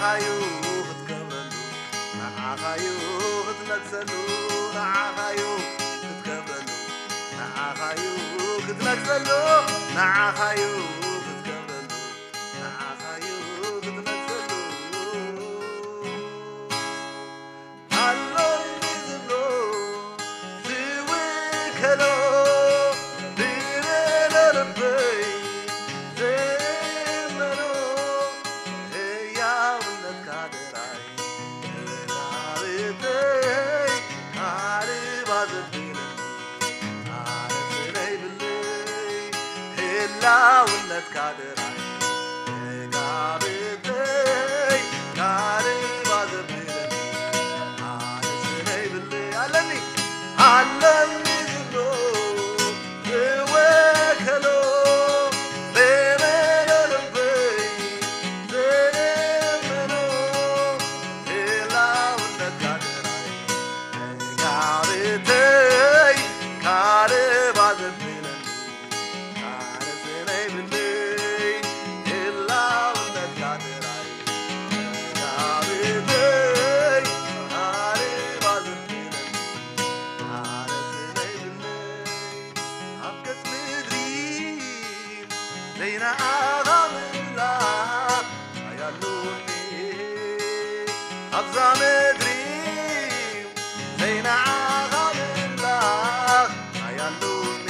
ንዓኻዩ ክትከብረሉ፣ ንዓኻዩ ክትነግሰሉ፣ ንዓኻዩ ክትከብረሉ፣ ንዓኻዩ ክትነግሰሉ፣ ንዓኻዩ ክትከብረሉ፣ ንዓኻዩ ክትነግሰሉ። ኣሎኒ ዝብሎ ዝውከሎ ብመላእ ልበይ ዝእመኖ ህያውነትካ ጥራይ ተጋብተይ ካልእ ባዘብለኒ ኣነ ስለይብለይ ህላውነትካ ጥራይ ተጋብተይ ካልእ ባዘብለኒ ኣነ ስለይብለይ ኣለኒ ኣለኒ ዝብሎ ዝወከሎ ብመላእ ልበይ ዝእመኖ ህላውነትካ ጥራይ ተጋብተይ ካልእ ባዘብለኒ ኣነ ስለይብለይ ህላውነትካ ጥራይ ተጋብተይ ካልእ ባዘብለኒ ኣነ ስለይብለይ ኣብ ገጽ ምድሪ ዘይነኣኻ ምላኽ ኣያሉኒ ኣብዛ ምድሪ ዘይነኣኻ ምላኽ ኣያሉኒ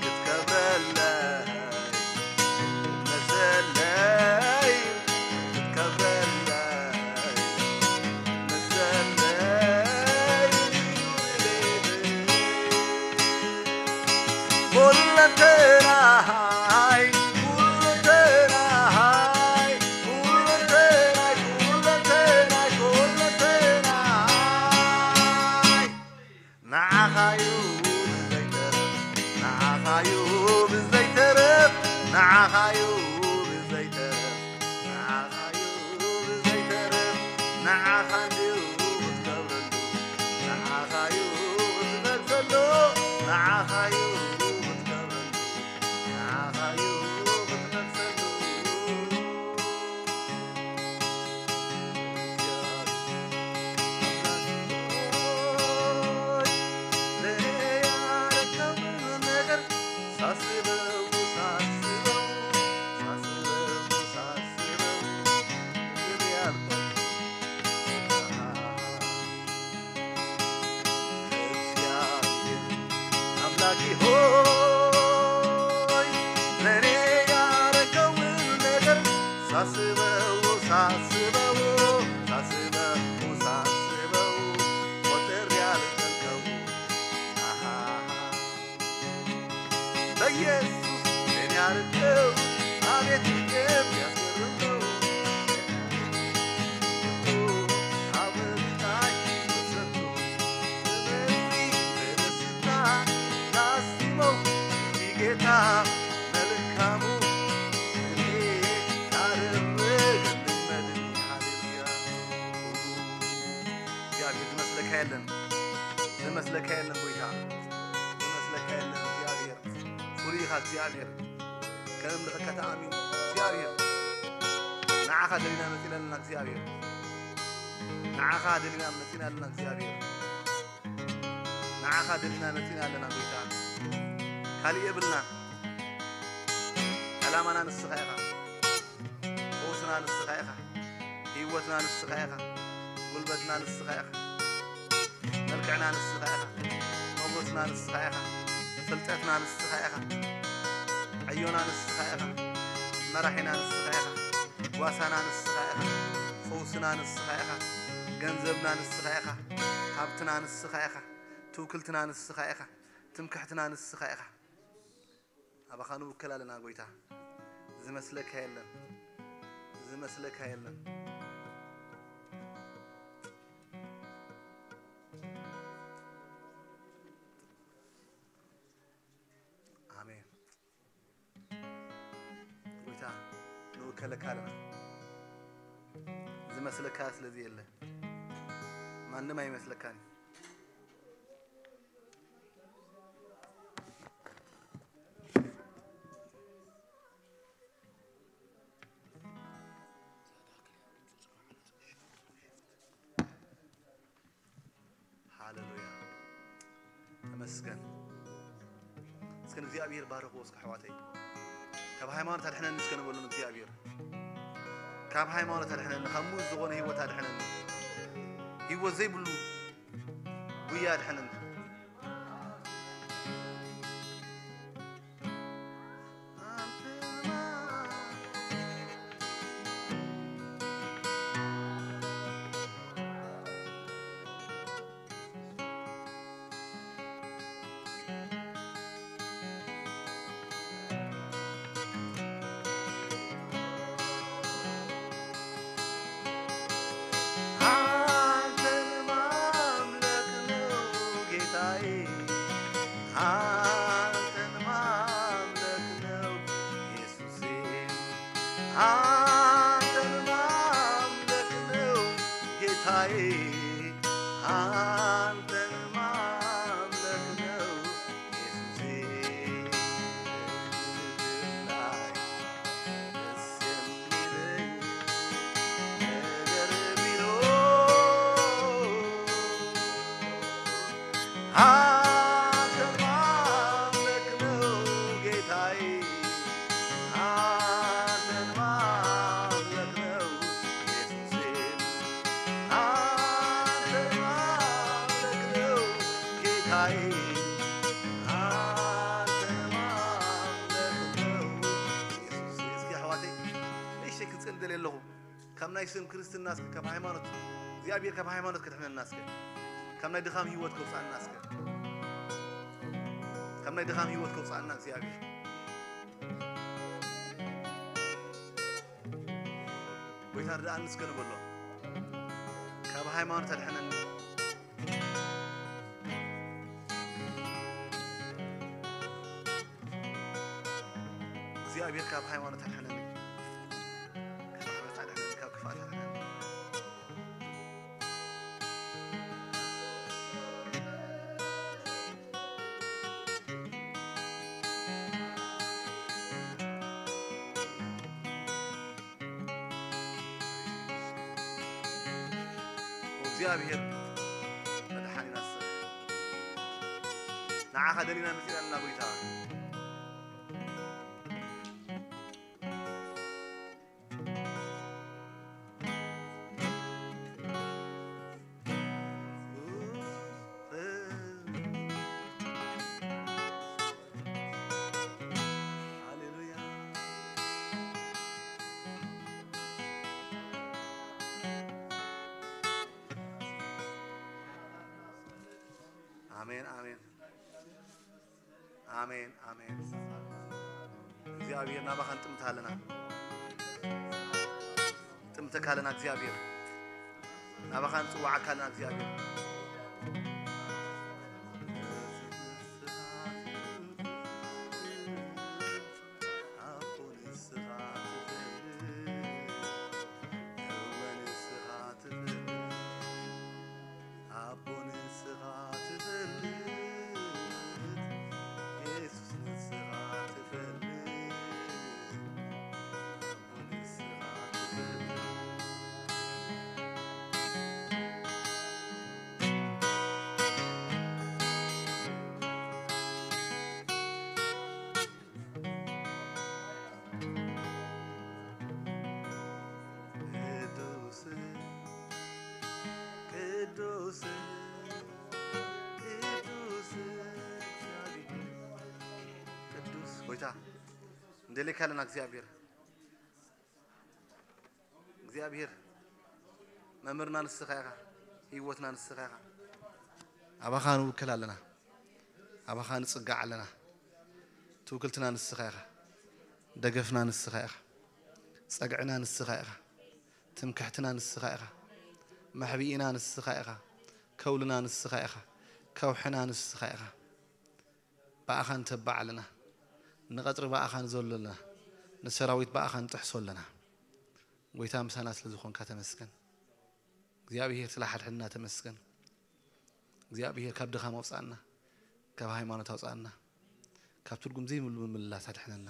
ክትከብረለይ ክትነግሰለይ ክትከብረለይ ክትነግሰለይ ኩለንተናይ ኩለንተናይ ኩለንተናይ ኩለንተናይ ኩለንተናይ ንዓኻዩ ብዘይተርፍ ንዓኻዩ ብዘይተርፍ ንዓኻዩ ብዘይተርፍ ንዓኻዩ ብዘይተርፍ ንዓኻ እንድዩ ክትከብረሉ ንዓኻዩ ክትነግሰሉ ንዓኻዩ ክትከብረሉ ንዓኻዩ ክትነግሰሉ አምላኬ ሆይ ለኔ ያረከውን ነገር ሳስበው ሳስበው ሳስበው ሳስበው ቆጥሬ ያልዘልቀው አሃ በኢየሱስ ለኔ ያረከው አቤት የሚያስገርም ነው። ዝመስለካ የለን፣ ዝመስለካ የለን ጎይታ፣ ዝመስለካ የለን እግዚኣብሔር። ፍሉይ ኢኻ እግዚኣብሔር። ከነምልኸካ ተኣሚን እግዚኣብሔር። ንዓኻ ደሊና መጺና ኣለና እግዚኣብሔር። ንዓኻ ደሊና መጺና ኣለና እግዚኣብሔር። ንዓኻ ደሊና መጺና ኣለና ጎይታ። ካልእ የብልና። ዕላማና ንስኻ ኢኻ። ፈውስና ንስኻ ኢኻ። ህይወትና ንስኻ ኢኻ። ጉልበትና ንስኻ ኢኻ። መልክዕና ንስኻ ኢኻ። ሞጎስና ንስኻ ኢኻ። ፍልጠትና ንስኻ ኢኻ። ዕዮና ንስኻ ኢኻ። መራሒና ንስኻ ኢኻ። ጓሳና ንስኻ ኢኻ። ፈውስና ንስኻ ኢኻ። ገንዘብና ንስኻ ኢኻ። ሃብትና ንስኻ ኢኻ። ትውክልትና ንስኻ ኢኻ። ትምክሕትና ንስኻ ኢኻ። ኣባኻ ንውከል ኣለና ጎይታ። ዝመስለካ የለን። ዝመስለካ የለን። ኣሜን። ጎይታ ንውከለካ ኣለና። ዝመስለካ ስለዚ የለ። ማንም ኣይመስለካን። እስከ እስከ እግዚኣብሔር ባርኽዎ እስከ ኣሕዋተይ። ካብ ሃይማኖት ኣድሕነኒ እስከ ንበሉን እግዚኣብሔር። ካብ ሃይማኖት ኣድሕነኒ፣ ካብ ምዉት ዝኾነ ህይወት ኣድሕነኒ። ህይወት ዘይብሉ ጉያ ኣድሕነኒ። አንተን ማምለክ ነው ጌታዬ፣ አንተን ማምለክ ነው ኢየሱሴ፣ አንተን ማምለክ ነው ጌታዬ፣ አንተን ማምለክ ነው ኢየሱሴ። ምድር ላይ ደስ የሚለኝ ነገር ቢኖር አንተን ማምለክ ነው ጌታዬ፣ አንተን ማምለክ ነው ኢየሱሴ፣ አንተን ማምለክ ነው ጌታዬ፣ አንተን ማምለክ ነው ኢየሱሴ። እስኪ ኣሕዋተይ፣ ንእሽተይ ክጽንደል ኣለኹ። ካብ ናይ ስም ክርስትና እስከ፣ ካብ ሃይማኖት እግዚኣብሔር፣ ካብ ሃይማኖት ከድሕነና እስከ፣ ካብ ናይ ድኻም ህይወት ከውፅኣና እስከ፣ ካብ ናይ ድኻም ህይወት ከውፅኣና እግዚኣብሔር። ጎይታ ርድኣኒ እስከ ንበሎ፣ ካብ ሃይማኖት ኣድሕነኒ። እግዚኣብሔር ካብ ሃይማኖት ኣድሕነኒ፣ ካብ ክፍኣት ኣድሕነኒ፣ ካብ ክፍኣት ኣድሕነኒ። እግዚኣብሔር መድሓኒና ንስኻ፣ ንዓኻ ደሊና መጺና ኣለና ጎይታ። ሃሌሉያ። ኣሜን፣ ኣሜን። ኣሜን፣ ኣሜን። እግዚኣብሔር ናባኻ ንጥምት ኣለና። ጥምተካ ኣለና እግዚኣብሔር። ናባኻ ንጽዋዓካ ኣለና እግዚኣብሔር። ኣቦ ንስኻ ትፈልጥ፣ እወ ንስኻ ትፈልጥ። ኣቦ ንስኻ ትፈልጥ፣ የሱስ ንስኻ ትፈልጥ፣ ኣቦ ንስኻ ትፈልጥ። ቅዱስ፣ ቅዱስ፣ ቅዱስ እግዚኣብሔር፣ ቅዱስ ጎይታ፣ እንደሌካ ኣለና እግዚኣብሔር። እግዚኣብሔር መምህርና ንስኻ ኢኻ፣ ህይወትና ንስኻ ኢኻ። ኣባኻ ንውክል ኣለና፣ ኣባኻ ንጽጋዕ ኣለና። ትውክልትና ንስኻ ኢኻ፣ ደገፍና ንስኻ ኢኻ፣ ጸግዕና ንስኻ ኢኻ፣ ትምክሕትና ንስኻ ኢኻ፣ መሕብኢና ንስኻ ኢኻ፣ ከውልና ንስኻ ኢኻ፣ ከውሕና ንስኻ ኢኻ። ብኣኻ ንተባዕ ኣለና፣ ንቐጽሪ ብኣኻ ንዘሎ ኣለና፣ ንሰራዊት ብኣኻ ንጥሕሶ ኣለና። ጎይታ ምሳና ስለ ዝኾንካ ተመስገን። እግዚኣብሔር ስለ ሓድሕንና ተመስገን። እግዚኣብሔር ካብ ድኻም ኣውፅኣና፣ ካብ ሃይማኖት ኣውፅኣና፣ ካብ ትርጉም ዘይብሉ ምምልላስ ኣድሕነና።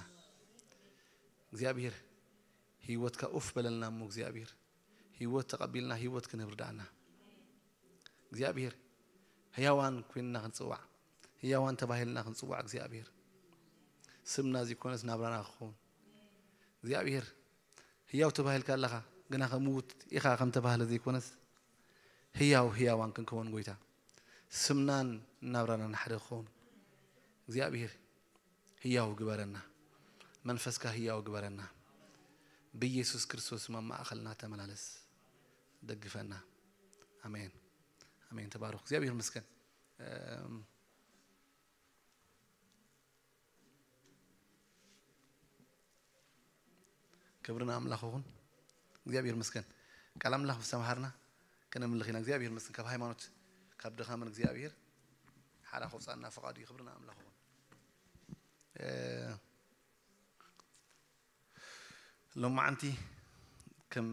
እግዚኣብሔር ህይወትካ ኡፍ በለልና እሞ እግዚኣብሔር ህይወት ተቐቢልና ህይወት ክንህብ ርድኣና። እግዚኣብሔር ህያዋን ኮይንና ክንፅዋዕ፣ ህያዋን ተባሂልና ክንጽዋዕ እግዚኣብሔር ስምና ዘይኮነስ ናብራና ክኸውን እግዚኣብሔር ህያው ተባሂልካ ኣለኻ ግና ከምውት ኢኻ ከም ተባህለ ዘይኮነስ ህያው ህያዋን ክንከውን ጎይታ ስምናን ናብራናን ሓደ ክኸውን እግዚኣብሔር ህያው ግበረና መንፈስካ ህያው ግበረና ብኢየሱስ ክርስቶስ ኣብ ማእኸልና ተመላለስ ደግፈና ኣሜን ኣሜን ተባረኹ እግዚኣብሔር ይመስገን ክብሪ ንኣምላኽ ይኹን እግዚኣብሔር ይመስገን ቃል ኣምላኽ ምስ ተምሃርና ከነምልኽ ኢና እግዚኣብሔር ይመስገን ካብ ሃይማኖት ካብ ድኻምን እግዚኣብሔር ሓራ ከውፃና ፈቓዱ እዩ ክብሪ ንኣምላኽ ይኹን ሎማዓንቲ ከም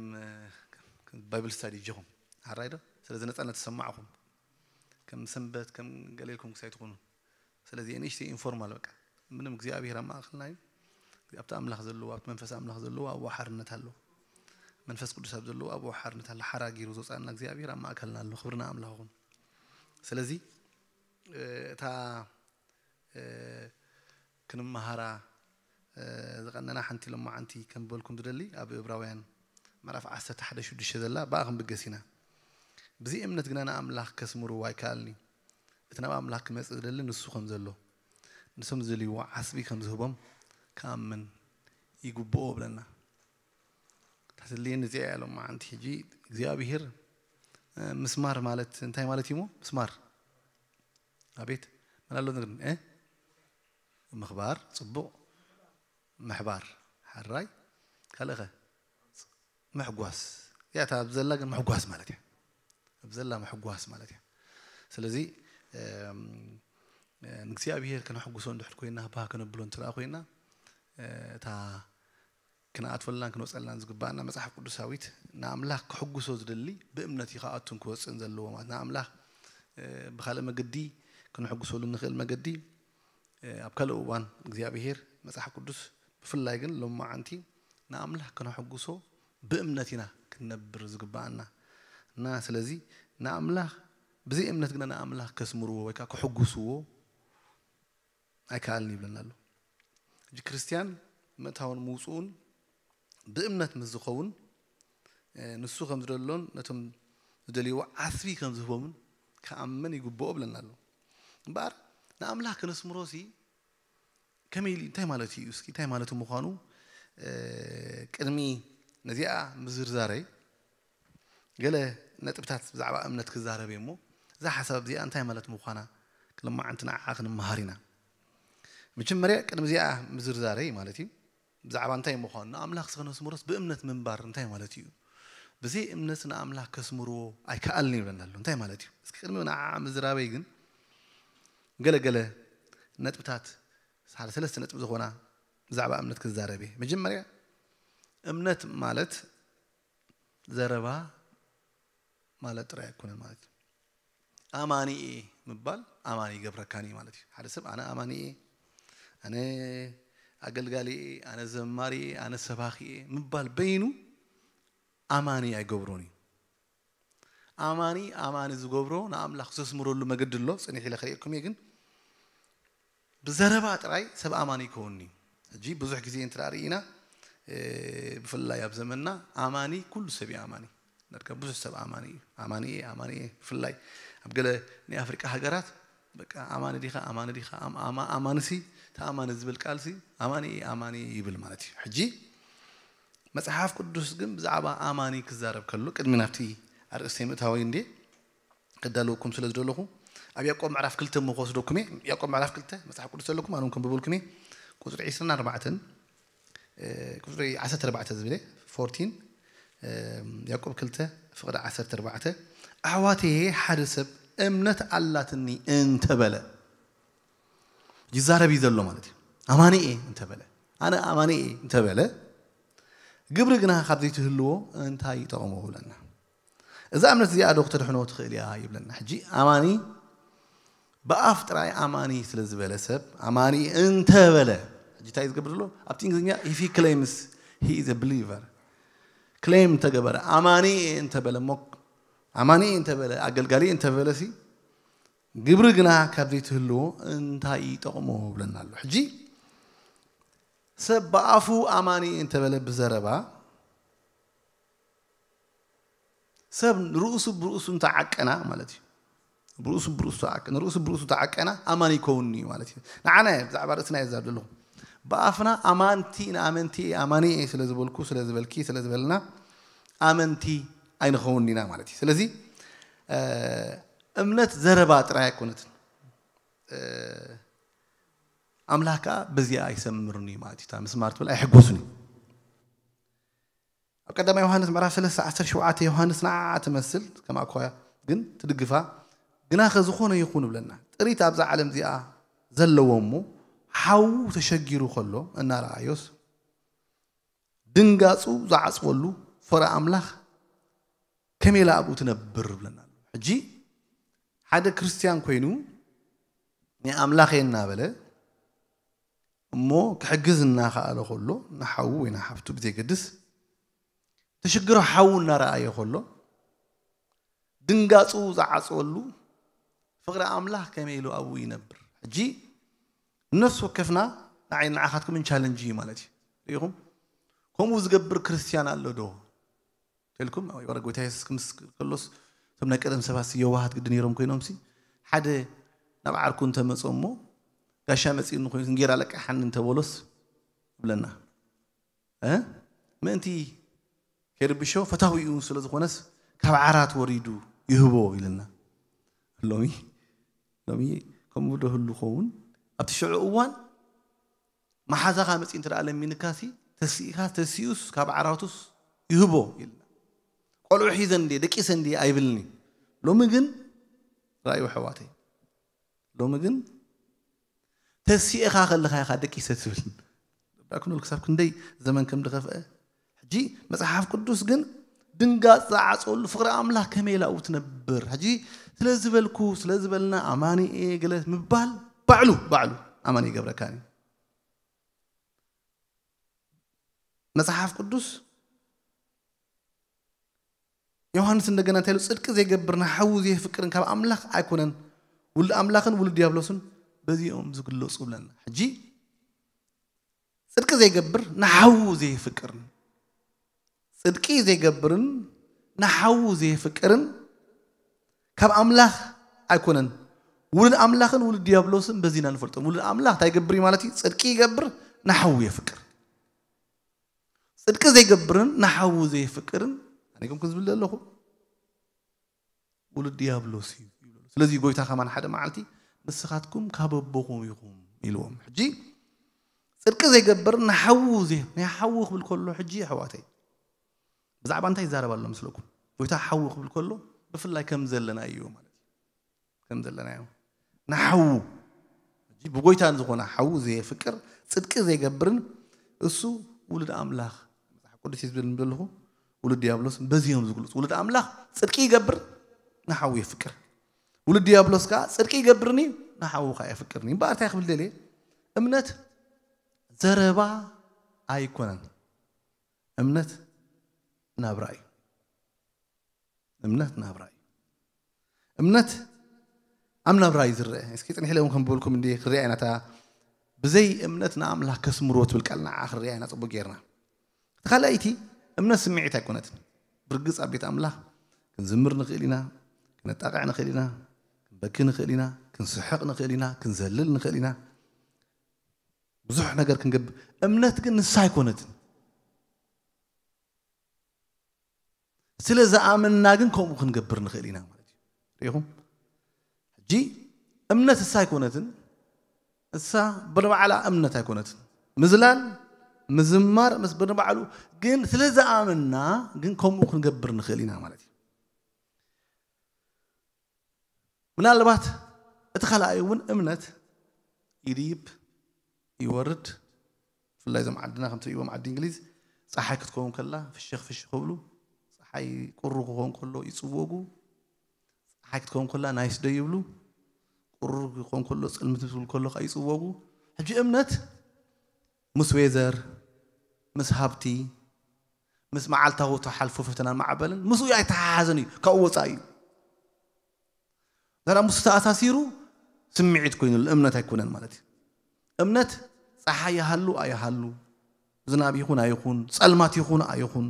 ባይብል ስታዲ ጀኹም ሓራይ ዶ ስለዚ ነፃነት ተሰማዕኹም ከም ሰንበት ከም ገሌልኩም ክሳይ ትኾኑ ስለዚ ንእሽተይ ኢንፎርማል በቃ ምንም እግዚኣብሔር ኣብ ማእኸልና እዩ ኣብቲ ኣምላኽ ዘለዎ ኣብቲ መንፈስ ኣምላኽ ዘለዎ ኣብኡ ሓርነት ኣሎ መንፈስ ቅዱስ ኣብ ዘለዎ ኣብኡ ሓርነት ኣሎ ሓራ ገይሩ ዘውፃና እግዚኣብሔር ኣብ ማእከልና ኣሎ ክብርና ኣምላኽ ይኹን ስለዚ እታ ክንመሃራ ዝቐነና ሓንቲ ሎማዓንቲ ከም ዝበልኩም ዝደሊ ኣብ እብራውያን ምዕራፍ ዓሰርተ ሓደ ሽዱሽተ ዘላ ብኣ ክንብገስ ኢና ብዘይ እምነት ግና ንኣምላኽ ከስምርዎ ኣይከኣልን እዩ እቲ ናብ ኣምላኽ ክመጽእ ዝደሊ ንሱ ከም ዘሎ ንሶም ዝደልይዎ ዓስቢ ከም ዝህቦም ክኣምን ይግብኦ ብለና ታትልየን እዚኣ እያ ሎማዓንቲ ሕጂ እግዚኣብሔር ምስማር ማለት እንታይ ማለት እዩ ምስማር ኣቤት መን ኣሎ ንግርን ምኽባር ፅቡቕ ምሕባር ሓራይ ካልእኸ ምሕጓስ ያታ ኣብዘላ ግን ምሕጓስ ማለት እያ ኣብዘላ ምሕጓስ ማለት እያ ስለዚ ንእግዚኣብሔር ከነሕጉሶ እንድሕር ኮይና ባ ከነብሎ እንተ ኮይና እታ ክንኣትወልናን ክንወፀልናን ዝግባኣና መፅሓፍ ቅዱሳዊት ንኣምላኽ ክሕጉሶ ዝደሊ ብእምነት እዩ ክኣቱን ክወፅእን ዘለዎ ማለት ንኣምላኽ ብካልእ መገዲ ክንሕጉሰሉ ንኽእል መገዲ ኣብ ካልእ እዋን እግዚኣብሄር መፅሓፍ ቅዱስ ብፍላይ ግን ሎማዓንቲ ንኣምላኽ ክነሐጉሶ ብእምነት ኢና ክንነብር ዝግባኣና እና ስለዚ ንኣምላኽ ብዘይ እምነት ግና ንኣምላኽ ከስምርዎ ወይ ከዓ ክሕጉስዎ ኣይከኣልን ይብለና ኣሎ። ሕጂ ክርስትያን ምእታውን ምውፅኡን ብእምነት ምስ ዝኸውን ንሱ ከም ዝደሎን ነቶም ዝደልይዎ ዓስቢ ከም ዝህቦምን ክኣምን ይግብኦ ብለና ኣሎ። እምበኣር ንኣምላኽ ከነስምሮ ሲ ከመይ ኢሉ እንታይ ማለት እዩ እስኪ እንታይ ማለት ምዃኑ ቅድሚ ነዚኣ ምዝርዛረይ ገለ ነጥብታት ብዛዕባ እምነት ክዛረብ እየ እሞ እዛ ሓሳብ እዚኣ እንታይ ማለት ምዃና ክልማዓንቲ ንዓዓ ክንመሃር ኢና። መጀመርያ ቅድሚ እዚኣ ምዝርዛረይ ማለት እዩ ብዛዕባ እንታይ ምዃኑ ንኣምላኽ ስኸነስምሮስ ብእምነት ምንባር እንታይ ማለት እዩ? ብዘይ እምነት ንኣምላኽ ከስምርዎ ኣይከኣልን ይብለና ኣሎ። እንታይ ማለት እዩ? እስኪ ቅድሚ ንዓዓ ምዝራበይ ግን ገለ ገለ ነጥብታት ሓደ ሰለስተ ነጥቢ ዝኾና ብዛዕባ እምነት ክዛረብ እየ። መጀመርያ እምነት ማለት ዘረባ ማለት ጥራይ ኣይኮነን ማለት እዩ። ኣማኒ እየ ምባል ኣማኒ ይገብረካን እዩ ማለት እዩ። ሓደ ሰብ ኣነ ኣማኒ እየ፣ ኣነ ኣገልጋሊ እየ፣ ኣነ ዘማሪ እየ፣ ኣነ ሰባኺ እየ ምባል በይኑ ኣማኒ ኣይገብሮን እዩ። ኣማኒ ኣማኒ ዝገብሮ ንኣምላኽ ዘስምረሉ መገዲ ኣሎ። ፅንሕ ኢለ ከርእየኩም እየ ግን ብዘረባ ጥራይ ሰብ ኣማኒ ይከውን እዩ። ሕጂ ብዙሕ ግዜ እንተ ርኢና ብፍላይ ኣብ ዘመንና ኣማኒ ኩሉ ሰብ እዩ ኣማኒ ነድካ ብዙሕ ሰብ ኣማኒ እዩ ኣማኒ እየ ኣማኒ እየ ብፍላይ ኣብ ገለ ናይ ኣፍሪቃ ሃገራት በቃ ኣማኒ ዲኻ ኣማኒ ዲኻ ኣማንሲ ተኣማኒ ዝብል ቃልሲ ኣማኒ እየ ኣማኒ ይብል ማለት እዩ። ሕጂ መጽሓፍ ቅዱስ ግን ብዛዕባ ኣማኒ ክዛረብ ከሎ ቅድሚ ናብቲ ኣርእስተይ ምእታወይ እንዴ ከዳልወኩም ስለ ዝደለኹ ኣብ ያዕቆብ ምዕራፍ ክልተ እሞ ክወስደኩም እየ። ያዕቆብ ምዕራፍ ክልተ መጽሓፍ ቅዱስ ዘለኩም ኣነ እውን ከንብበልኩም እየ። ቁጽሪ ዕስራን ኣርባዕተን ቁጽሪ ዓሰርተ ኣርባዕተ ዝብል ፎርቲን ያዕቆብ ክልተ ፍቕዲ ዓሰርተ ኣርባዕተ ኣሕዋተየ ሓደ ሰብ እምነት ኣላትኒ እንተበለ ይዛረብ እዩ ዘሎ ማለት እዩ። ኣማኒ እየ እንተበለ ኣነ ኣማኒ እየ እንተበለ ግብሪ ግና ካብ ዘይትህልዎ እንታይ ይጠቕሞ ብለና። እዛ እምነት እዚኣ ዶ ክተድሕኖ ትኽእል እያ ይብለና። ሕጂ ኣማኒ ብኣፍ ጥራይ ኣማኒ ስለ ዝበለ ሰብ ኣማኒ እንተበለ ሕጂ እንታይ ዝገብር ዘሎ ኣብቲ እንግሊዝኛ if he claims he is a believer claim እንተገበረ ኣማኒ እየ እንተበለ እሞ ኣማኒ እየ እንተበለ ኣገልጋሊ እየ እንተበለ ሲ ግብሪ ግና ካብ ዘይትህልዎ እንታይ ይጠቕሞ? ይብለና ኣሎ። ሕጂ ሰብ ብኣፉ ኣማኒ እንተበለ ብዘረባ፣ ሰብ ንርእሱ ብርእሱ እንተዓቀና ማለት እዩ። ብርእሱ ብርእሱ ተዓቀ-፣ ንርእሱ ብርእሱ ተዓቀና ኣማኒ ይከውን እዩ ማለት እዩ። ንዓና እየ ብዛዕባ ርእስና እየ ዝዛረብ ዘለኹ። ብኣፍና ኣማንቲ ንኣመንቲ እየ፣ ኣማኒ እየ ስለ ዝበልኩ፣ ስለ ዝበልኪ፣ ስለ ዝበልና ኣመንቲ ኣይንኸውን ኢና ማለት እዩ። ስለዚ፣ እ፣ እምነት ዘረባ ጥራይ ኣይኮነትን። እ፣ ኣምላኽ ከኣ በዚኣ ኣይሰምርን እዩ ማለት እዩ። እታ ምስማር ትብል ኣይሕጎስን እዩ። ኣብ ቀዳማይ ዮሃንስ ምዕራፍ ሰለስተ ዓሰርተ ሸውዓተ፣ ዮሃንስ ንዓኣ ትመስል፣ ከምኣ እኳ ግን ትድግፋ፣ ግናኸ ዝኾነ ይኹን እብለና። ጥሪት ኣብዛ ዓለም እዚኣ ዘለዎ እሞ፣ ሓዉ ተሸጊሩ ከሎ እናረኣዮስ፣ ድንጋጹ ዝዓጽወሉ ፍቕሪ ኣምላኽ ከመይ ኢላ ኣብኡ ትነብር እብለና ኣሎ። ሕጂ ሓደ ክርስትያን ኮይኑ፣ "ናይ ኣምላኽ እየ" እናበለ እሞ ክሕግዝ እናኸኣለ ከሎ፣ ንሓዉ ወይ ንሓፍቱ ብዘይገድስ፣ ተሽግሮ ሓዉ እናረኣየ ከሎ፣ ድንጋጹ ዝዓጽወሉ ፍቕሪ ኣምላኽ ከመይ ኢሉ ኣብኡ ይነብር? ሕጂ ነፍሲ ወከፍና ንዓይ ንዓኻትኩምን ቻለንጅ እዩ ማለት እዩ። ርኢኹም? ከምኡ ዝገብር ክርስትያን ኣሎ ዶ? ተልኩም፣ ወረ ጎይታ የሱስ ክምስ ከሎስ፣ እቶም ናይ ቀደም ሰባት የዋሃት ግዲ ነይሮም ኮይኖምሲ፣ ሓደ ናብ ዓርኩ እንተመጾ እሞ፣ ጋሻ መጺኡኒ ኮይኑ እንጌራ ለቃሓኒ እንተበሎስ፣ ይብለና። እ? ምእንቲ ከይርብሾ ፈታዊኡ ስለ ዝኾነስ፣ ካብ ዓራት ወሪዱ ይህቦ ኢልና። ሎሚ፣ ሎሚ ከምኡ ዶ ህሉ ኸውን? ኣብቲ ሽዑ እዋን መሓዛኻ መጺኡ እንተ ደኣ ለሚንካሲ፣ ተሲእካ፣ ተሲኡስ ካብ ዓራቱስ ይህቦ ኢልና። ቆልዑ ሒዘ እንድየ፣ ደቂሰ እንድየ ኣይብልኒ። ሎሚ ግን፣ ራእዩ ኣሕዋተይ፣ ሎሚ ግን ተሲእኻ ከለኻ ኢኻ ደቂሰ ትብል። ዳክኖል ክሳብ ክንደይ ዘመን ከም ዝኸፍአ። ሕጂ መጽሓፍ ቅዱስ ግን ድንጋጽ ዝዓጸወሉ ፍቕሪ ኣምላኽ ከመይ ኢላ ኣብኡ ትነብር? ሕጂ ስለ ዝበልኩ፣ ስለ ዝበልና ኣማኒ እየ ገለ ምባል ባዕሉ፣ ባዕሉ ኣማኒ ይገብረካን እዩ። መጽሓፍ ቅዱስ ዮሃንስ እንደገና እንታይ ኢሉ? "ጽድቂ ዘይገብር ንሓዉ ዘየፍቅርን ካብ ኣምላኽ ኣይኮነን፣ ውሉድ ኣምላኽን ውሉድ ዲያብሎስን በዚኦም ዝግለጹ" ብለና። ሕጂ ጽድቂ ዘይገብር ንሓዉ ዘየፍቅርን፣ ጽድቂ ዘይገብርን ንሓዉ ዘየፍቅርን ካብ ኣምላኽ ኣይኮነን፣ ውሉድ ኣምላኽን ውሉድ ዲያብሎስን በዚ ኢና ንፈልጦም። ውሉድ ኣምላኽ እንታይ ይገብር እዩ ማለት እዩ? ጽድቂ ይገብር፣ ንሓዉ የፍቅር። ጽድቂ ዘይገብርን ንሓዉ ዘይፍቅርን፣ ኣነ ከምኩም ዝብል ዘለኹ፣ ውሉድ ዲያብሎስ እዩ ይብሉ። ስለዚ ጎይታ ከማን ሓደ መዓልቲ፣ "ንስኻትኩም ካብ ኣቦኹም ኢኹም" ኢልዎም። ሕጂ ጽድቂ ዘይገብር ንሓዉ ዘይ-፣ ናይ ሓዉ ክብል ከሎ፣ ሕጂ ኣሕዋተይ፣ ብዛዕባ እንታይ ይዛረብ ኣሎ መስለኩም? ጎይታ ሓዉ ክብል ከሎ፣ ብፍላይ ከም ዘለና እዩ ማለት እዩ። ከም ዘለናዮ ንሓዉ፣ ሕጂ ብጎይታ ዝኾነ ሓዉ ዘየፍቅር፣ ጽድቂ ዘይገብርን፣ እሱ ውሉድ ኣምላኽ፣ መጽሓፍ ቅዱስ እዩ ዝብል ዘለኹ፣ ውሉድ ዲያብሎስ በዚኦም ዝግለጹ። ውሉድ ኣምላኽ ጽድቂ ይገብር፣ ንሓዉ የፍቅር። ውሉድ ዲያብሎስ ከኣ ጽድቂ ይገብርኒ፣ ንሓዉ ከኣ የፍቅርኒ። እምበኣር እንታይ ክብል ደልየ? እምነት ዘረባ ኣይኮነን። እምነት ናብራ እዩ። እምነት ናብራ እዩ። እምነት ኣብ ናብራ እዩ ዝረአ። እስኪ ጽንሕ ኢለ እውን ከም በልኩም እንዲ ክርኣ ኢና፣ እታ ብዘይ እምነት ንኣምላኽ ከስምርዎ ትብል ቃል ንዓ ክርኣ ኢና ጽቡቅ ጌርና። እቲ ካልኣይቲ እምነት ስምዒት ኣይኮነትን። ብርግጽ ኣብ ቤት ኣምላኽ ክንዝምር ንኽእል ኢና፣ ክነጣቕዕ ንኽእል ኢና፣ ክንበኪ ንኽእል ኢና፣ ክንስሕቕ ንኽእል ኢና፣ ክንዘልል ንኽእል ኢና። ብዙሕ ነገር ክንገብር፣ እምነት ግን ንሳ ኣይኮነትን። ስለ ዝኣመንና ግን ከምኡ ክንገብር ንኽእል ኢና ማለት እዩ። ርኢኹም? ሕጂ እምነት እሳ ኣይኮነትን፣ እሳ ብንባዕላ እምነት ኣይኮነትን። ምዝላል፣ ምዝማር፣ ምስ ብንባዕሉ ግን ስለ ዝኣመንና ግን ከምኡ ክንገብር ንኽእል ኢና ማለት እዩ። ምናልባት እቲ ካልኣይ እውን እምነት ይድይብ፣ ይወርድ። ብፍላይ እዞም ዓድና ከም ትርእይዎም ዓዲ እንግሊዝ፣ ጸሓይ ክትከውን ከላ ፍሽኽ ፍሽኽ ክብሉ፣ ጸሓይ ቁሩ ክኸውን ከሎ ይጽወጉ፣ ጸሓይ ክትከውን ከላ ናይስ ደይ ይብሉ፣ ቁሩ ክኸውን ከሎ ጽልምት ክብል ከሎ ከኣ ይጽወጉ። ሕጂ እምነት ምስ ዌዘር፣ ምስ ሃብቲ፣ ምስ መዓልታዊ እተሓልፎ ፈተናን ማዕበልን ምስኡ ኣይተሓሓዝን እዩ፣ ካብኡ ወጻኢ እዩ። ዘራ ምስ ተኣሳሲሩ ስምዒት ኮይኑሉ እምነት ኣይኮነን ማለት እዩ። እምነት ፀሓይ ይሃሉ ኣይሃሉ፣ ዝናብ ይኹን ኣይኹን፣ ፀልማት ይኹን ኣይኹን፣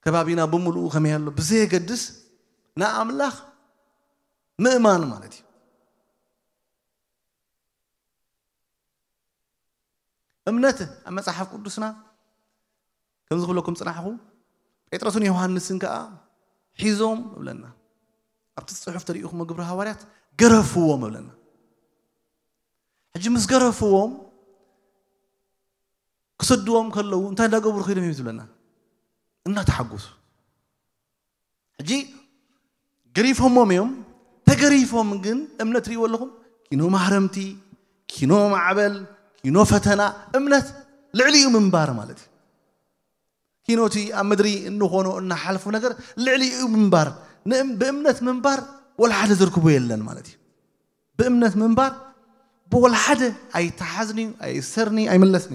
ከባቢና ብምሉኡ ከመይ ኣሎ ብዘየገድስ ንኣምላኽ ምእማን ማለት እዩ። እምነት ኣብ መጽሓፍ ቅዱስና ከምዚ ክብለኩም ጽናሕኹ፣ ጴጥሮስን ዮሃንስን ከኣ ሒዞም እብለና። ኣብቲ ጽሑፍ ተሪኢኹሞ ግብሪ ሃዋርያት ገረፍዎም እብለና። ሕጂ ምስ ገረፍዎም ክሰድዎም ከለዉ እንታይ እንዳገበሩ ከይዶም እዮም ዝብለና? እናተሓጎሱ። ሕጂ ገሪፎሞም እዮም። ተገሪፎም ግን እምነት ሪእዎ ኣለኹም። ኪኖ ማህረምቲ፣ ኪኖ ማዕበል፣ ኪኖ ፈተና፣ እምነት ልዕሊኡ ምንባር ማለት እዩ። ኪኖቲ ኣብ ምድሪ እንኾኖ እናሓልፉ ነገር ልዕሊኡ ምንባር። ንእም-፣ ብእምነት ምንባር ወላ ሓደ ዘርክቦ የለን ማለት እዩ። ብእምነት ምንባር ብወላ ሓደ ኣይተሓዝኒ፣ ኣይሰርኒ፣ ኣይምለስኒ።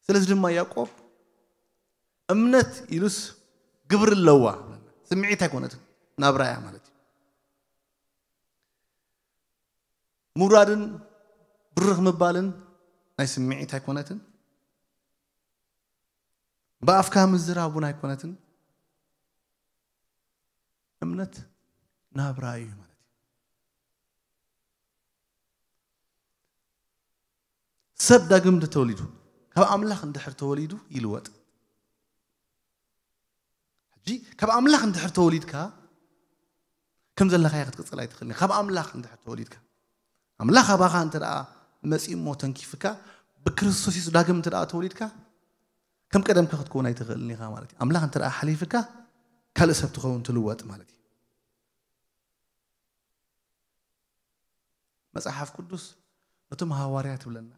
ስለዚ ድማ ያዕቆብ እምነት ኢሉስ ግብሪ ኣለዋ፣ ስምዒት ኣይኮነትን፣ ናብራ እያ ማለት እዩ። ምውራድን ብርኽ ምባልን ናይ ስምዒት ኣይኮነትን፣ ብኣፍካ ምዝራብ እውን ኣይኮነትን። እምነት ናብራ እዩ ማለት እዩ። ሰብ ዳግም እንተተወሊዱ፣ ካብ ኣምላኽ እንድሕር ተወሊዱ ይልወጥ። ሕጂ ካብ ኣምላኽ እንድሕር ተወሊድካ፣ ከም ዘለኻዮ ክትቅጽል ኣይትኽእልን። ካብ ኣምላኽ እንድሕር ተወሊድካ፣ ኣምላኽ ኣባኻ እንተ ደኣ መጺኡ እሞ ተንኪፍካ፣ ብክርስቶስ የሱስ ዳግም እንተ ደኣ ተወሊድካ፣ ከም ቀደምካ ክትከውን ኣይትኽእልን ኢኻ ማለት እዩ። ኣምላኽ እንተ ደኣ ሓሊፍካ፣ ካልእ ሰብ ትኸውን፣ ትልወጥ ማለት እዩ። መጽሓፍ ቅዱስ ነቶም ሃዋርያት ይብለና፣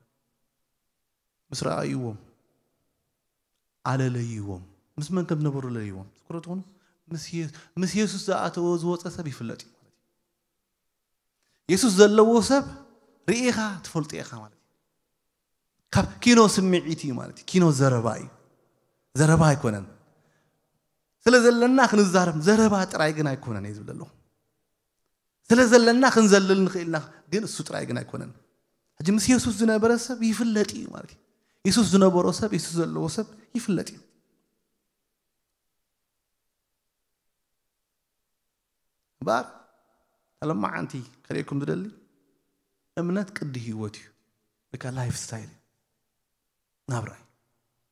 ምስ ረኣይዎም ኣለለይዎም። ምስ መን ከም ዝነበሩ ለለይዎም። ትኩረት ኾኑ ምስ የ-፣ ምስ የሱስ ዝኣተወ ዝወጸ ሰብ ይፍለጥ እዩ ማለት እዩ። የሱስ ዘለዎ ሰብ ርኢኻ ትፈልጦ ኢኻ ማለት እዩ። ካብ ኪኖ ስምዒት እዩ ማለት እዩ። ኪኖ ዘረባ እዩ። ዘረባ ኣይኮነን። ስለ ዘለና ክንዛረብ፣ ዘረባ ጥራይ ግን ኣይኮነን እየ ዝብል ዘለኹ። ስለ ዘለና ክንዘልል ንኽእል ኢና፣ ግን እሱ ጥራይ ግን ኣይኮነን። ሕጂ ምስ የሱስ ዝነበረ ሰብ ይፍለጥ እዩ ማለት እዩ። የሱስ ዝነበሮ ሰብ፣ የሱስ ዘለዎ ሰብ ይፍለጥ እዩ። እምበኣር፣ እታ ሎማዓንቲ ከርእየኩም ዝደሊ፣ እምነት ቅዲ ህይወት እዩ። ወይ ከዓ ላይፍ ስታይል እዩ። ናብራ እዩ።